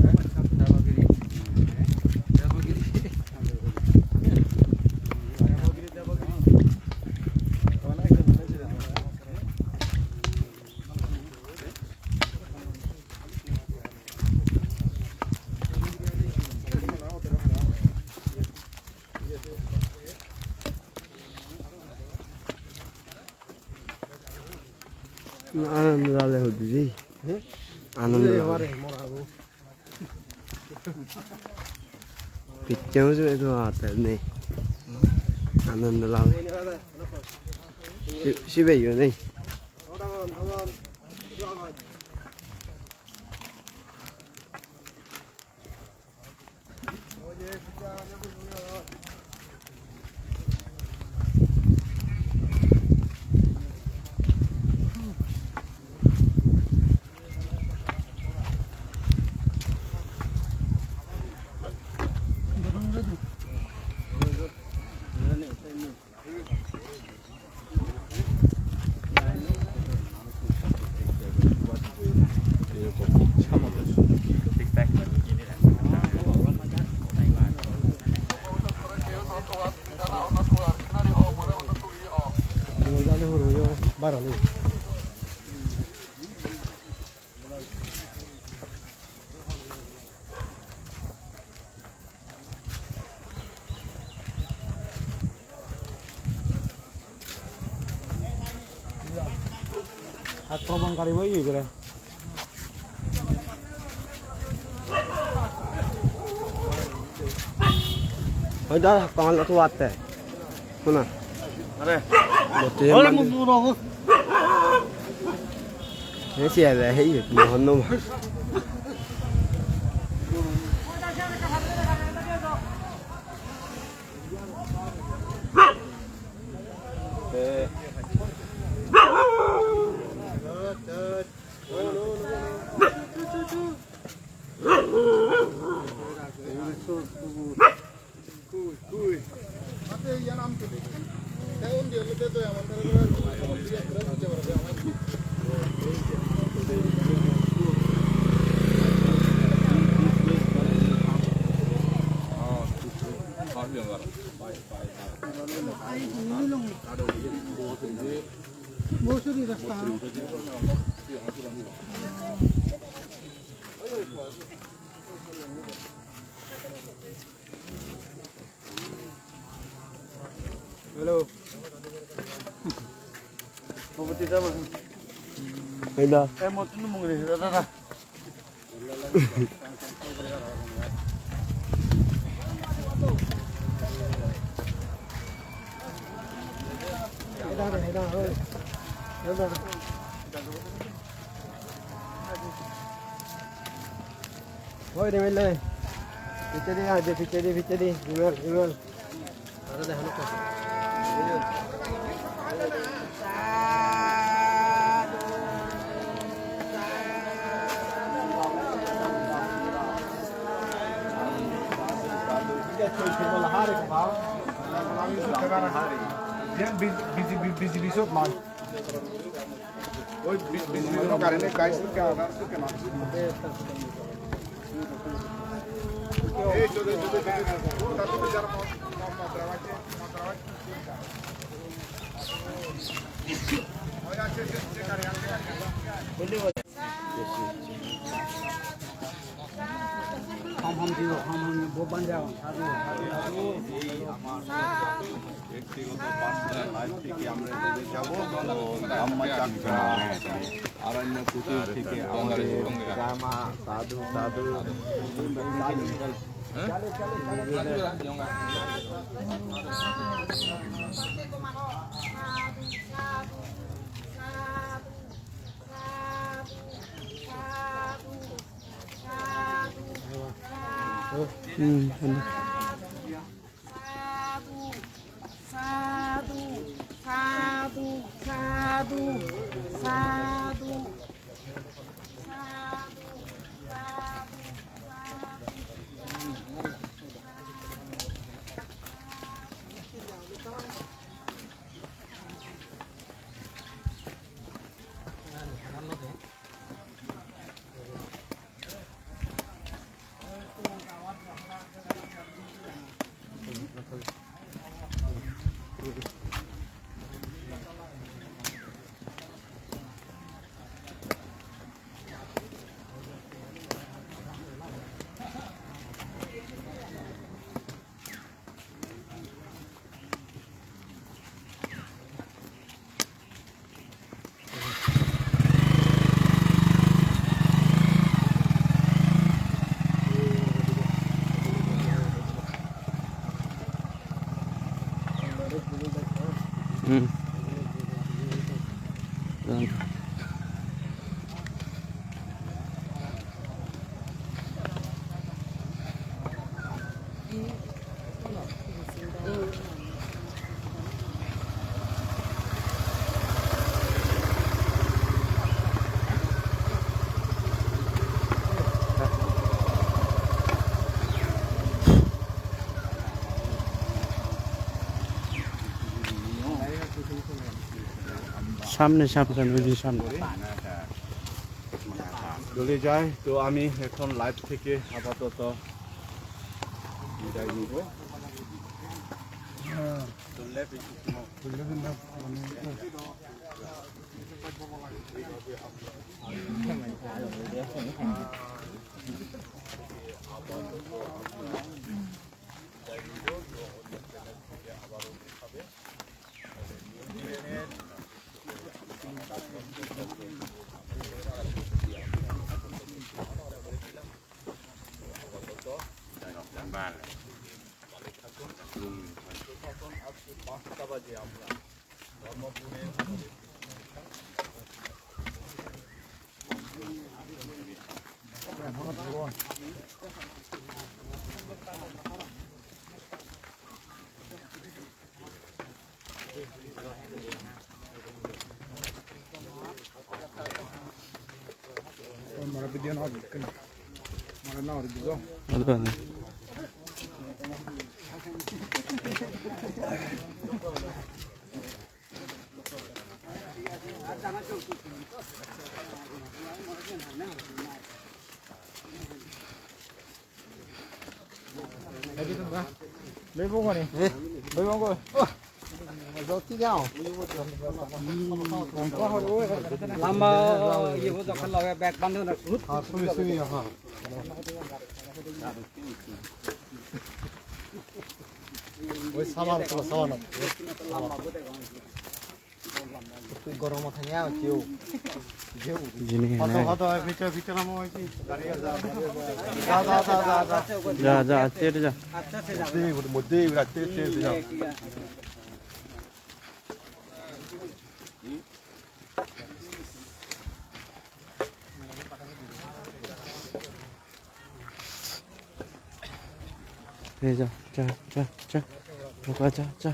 Debogiri. Anand lale hudi ji. Hmm? Anand lale. Pichche mujunge do ate nei. Anand lale. Si-, sibe yo nei. Akromon gari boi gere. Oi da, pangal tu atte. Huna. Are. Botte oi, man. Munduro. He si ale, he ye, mo honno ma. Hello. Hello. Oi, Rimel, oi. Pichedi, ah, je pichedi, pichedi. Rimel, Rimel. Aro dekho na. Hom hom diyo, hom hom diyo, bo ban jao, sadu, sadu, sadu. এই আমার ব্যক্তিগত personal life থেকে আমরা এগিয়ে যাব। তো আম্মা চাকমা আরণ্য কুটির থেকে আমাদের জামা, সাধু, সাধু। Hmm, ano? Sadhu, sadhu, sadhu, sadhu, sadhu. Hmm. সামনে, সামনে, ওই যে সামনে। চলে যাই। তো আমি এখন লাইভ থেকে আপাতত বিদায় নিব। Lamba, iye bo dokke loge bag bande na. Oi, saman, saman. Tui goromo thangya hocche o. Jini hoto, hoto, hoto, bhitor, bhitor namo hoiche. Ja, ja, ja, ja, ja. Ja, ja, aste aste ja. Moddhe, moddhe, aste aste ja. Ei ja, ja, ja, ja. Boga ja, ja.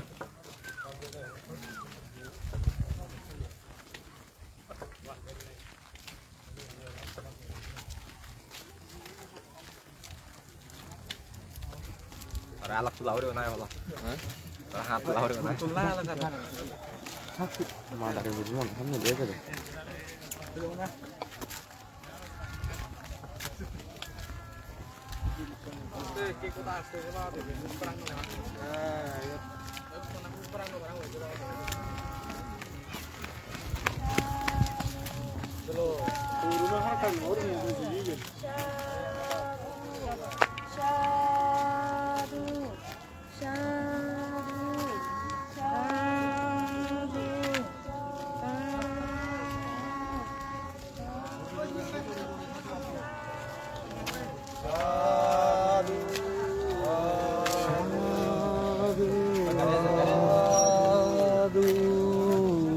Aro alak tula poribo na olo? Aro hat tula poribo na? Tula alak hat. Ma dari bujhi mon, samne diye gelo. Sadhu, sadhu, sadhu,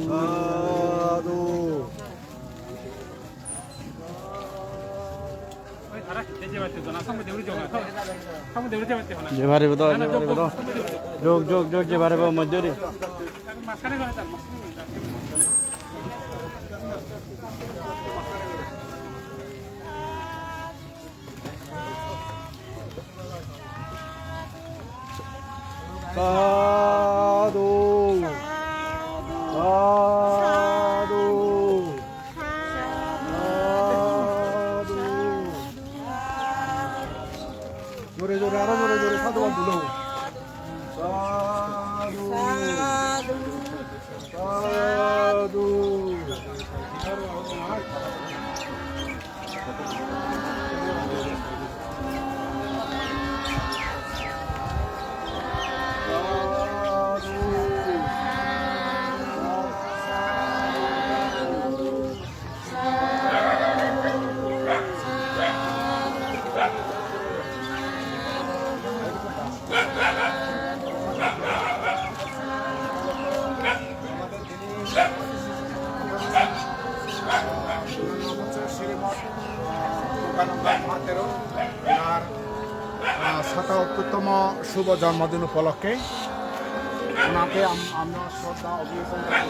sadhu. Je paribo do, je paribo do. Jog, jog, jog, je paribo moddhedi. Sadhu. Sadhu. Sadhu. Jore jore, aro jore jore sadhu bad dilo. Sadhu. Sadhu. Sadhu. Srimat যোগানন্দ মহাতেরো, ওনার, আহ, শতোত্তরতম শুভ জন্মদিন উপলক্ষে ওনাকে আম-, আমরা শ্রদ্ধা অভিবাদন জানাই।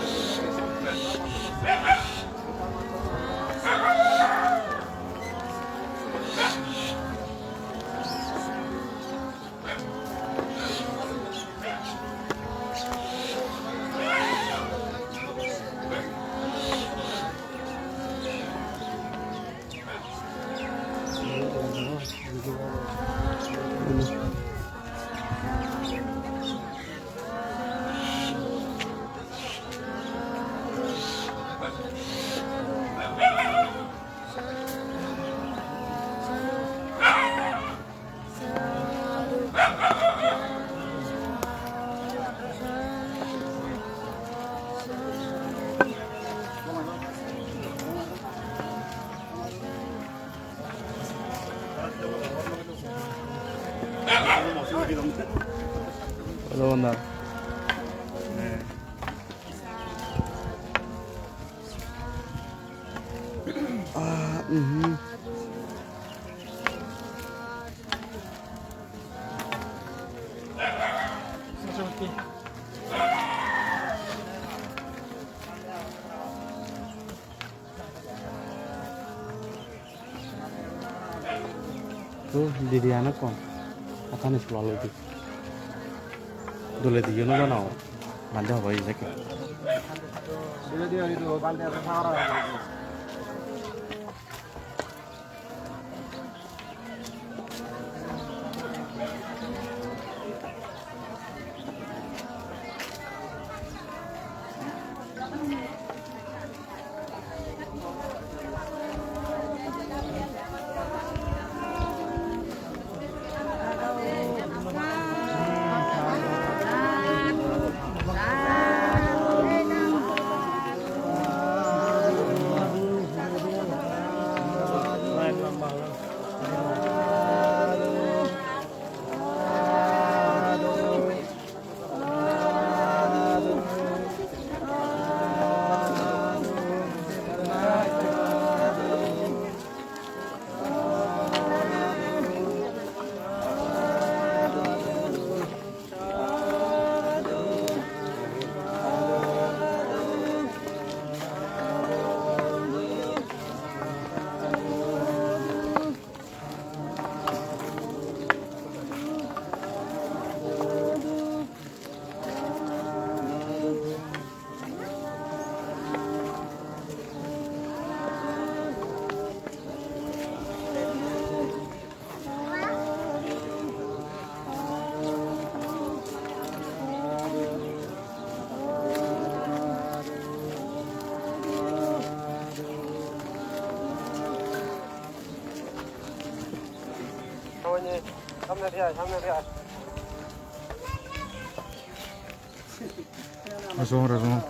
Hello, banda. Ah, mhm. Tu didi ano kon. Atan school alo di. Dole di yono bana. Bande hobo ijeke. Samne diya, samne diya. Asong, asong.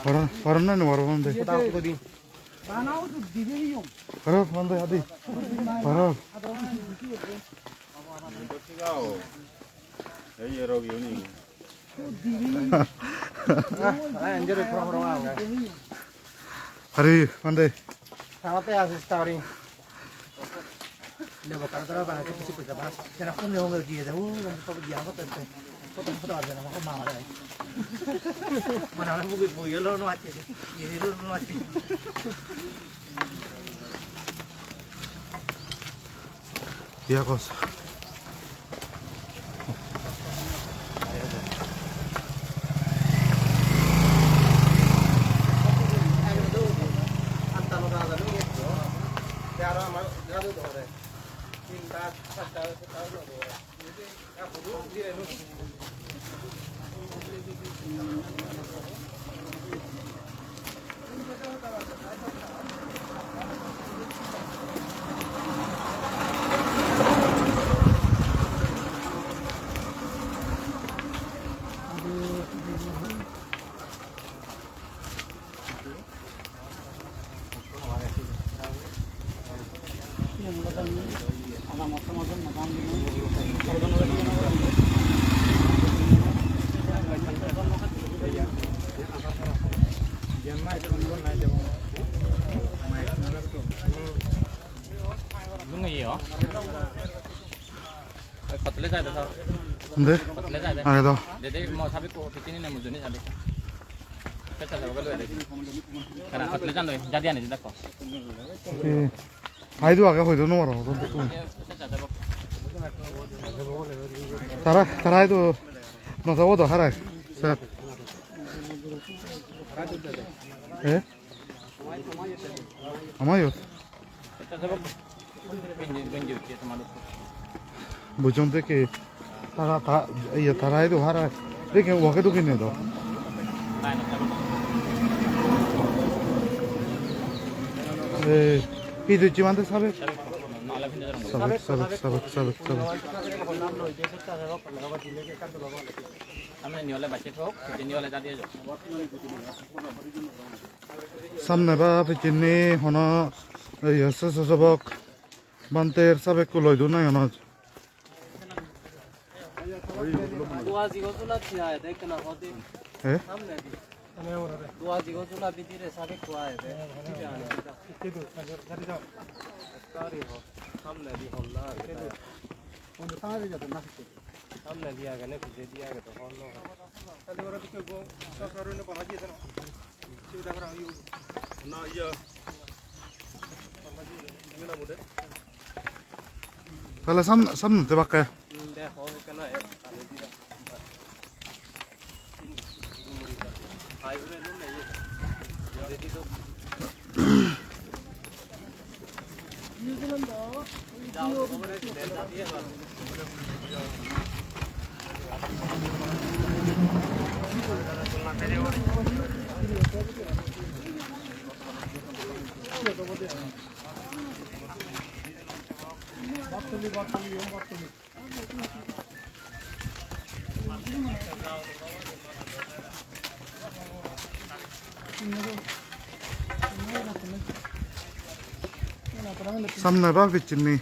Para, para na, no para, para. Para, para, adi. Para. Hari, mande. Tawate asis tawari. Debo kara tara bana kisi pisa bana. Jana kumi honge giye de. Uh, kumi kumi giya ko tete. Ko tete ko tete na ko ma re. Mana na bugi bugi lo no ati. Ye lo no ati. Iya, kos. Lungi yo. Oi, kotole jai de sir. Inde? Kotole jai de. Age do. De de mo sabi ko pitini ne mujuni sabi. Pesa jabo gelo de. Kana kotole jando, jadi ani dakko. Oke. Ai do age hoi do no paro. Tara, tara ai do no jabo do harai. Sir. Eh? Ama iyot. Bujjon te ke tara ta, iya, tara idu hara. Deke wake dukinei do. Eh, hi dujji mande sabek? Sabek, sabek, sabek, sabek, sabek. Samne ni ole bacche thok, pijedi ni ole jadi ajo. Samne ba pijedi hono, iya, se, se, sebok. Bhanter sabekko loi dun na iyot. Dua jigo sula thiya ede ekkena hodi. Eh? Samne di. Dua jigo sula bidire sabekko agede. Samne di holla. Samne di agene pijedi age to hon no. Tale sam, samne te bakke. Samne ba picchini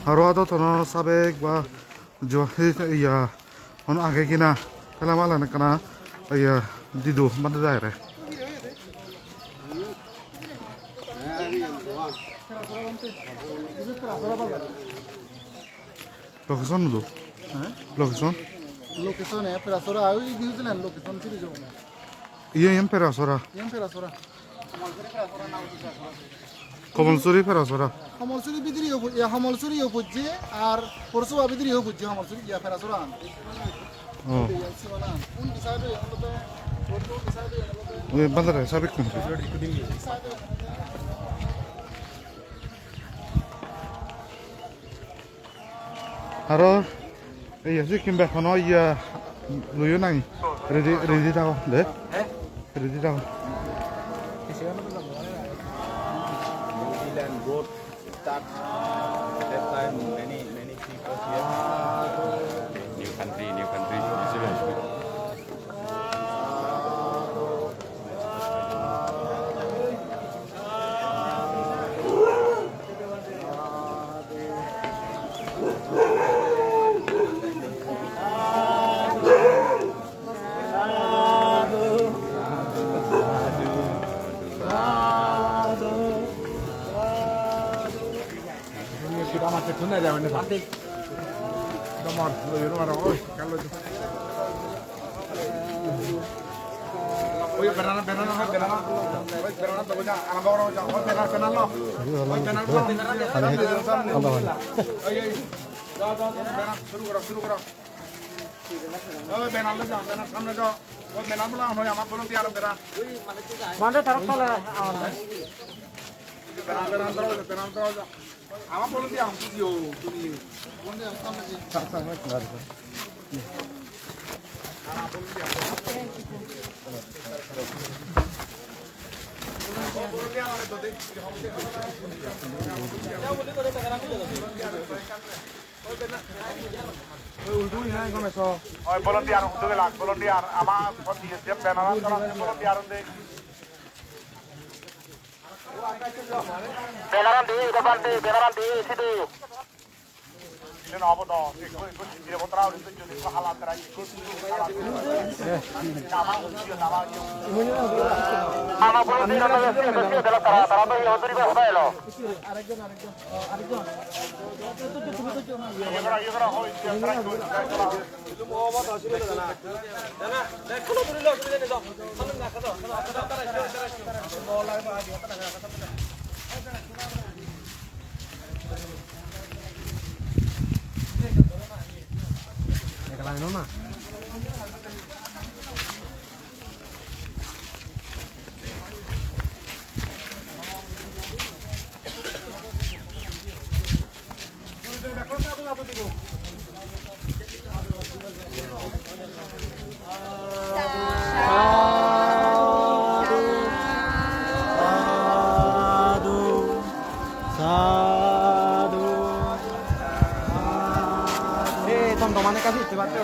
aro ado tono sabek ba jo, he, iya, hono age kina, tela malan ekkana, iya, dido bade dai re. Location do? Hah? Location? Location e Perasora, oi New Zealand location siri jo na. Iye, iyen Perasora. Iyen Perasora. Komolsuri Perasora. Komolsuri bidire yo, ya Komolsuri yo pujje, ar Porsuwa bidire yo pujje Komolsuri, ya Perasora an. Oh. Iya, sibana. Un side e, un side e, un side e. Oi, bandare, sabik kun. Aro, iya, sikkim bek hono, iya, luyo nai. Ready, ready thago, de? Eh? Ready thago. New Zealand road start. At that time, many, many people here. New country, new country, New Zealand. Oi, banner, banner, banner. Oi, banner, banner, banner. Oi, banner, banner. Oi, oi. Jao, jao, jao, banner, shuru koro, shuru koro. Oi, banner lo jao, banner samne jao. Oi, banner bula, oi, amar volunteer banner. Banner taraf tole, ah. Banner, banner, banner, banner, banner. Amar volunteer agon, tumi o, tumi. Oi, volunteer, hudu gelak, volunteer, ama, volunteer, je banner an, volunteer an de. Banner an de, banner an de, banner an de, sidu. Iyen obo do, ekko, ekko sindire botra uri tujjoni, ekko hala tara, ekko hala tara. Ama ujiyo, ama ujiyo. Ama bolo dira na, siyo, siyo, dela tara, tara to iyo duri ba hoda elo. Iye gora, iye gora, hoi, siyo, tara, tara, tara. Sadhu, sadhu, sadhu. Eh, tom tom ane kasi itte batte.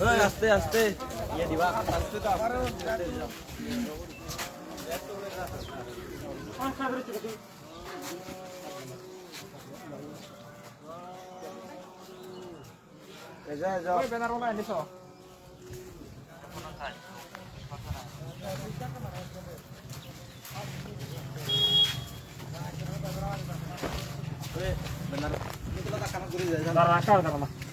Oi, aste, aste. Ejo, ejo. Oi, banner bola ini so. Oi, banner. Ini kita tak kanan kiri aja. Raka, raka, raka.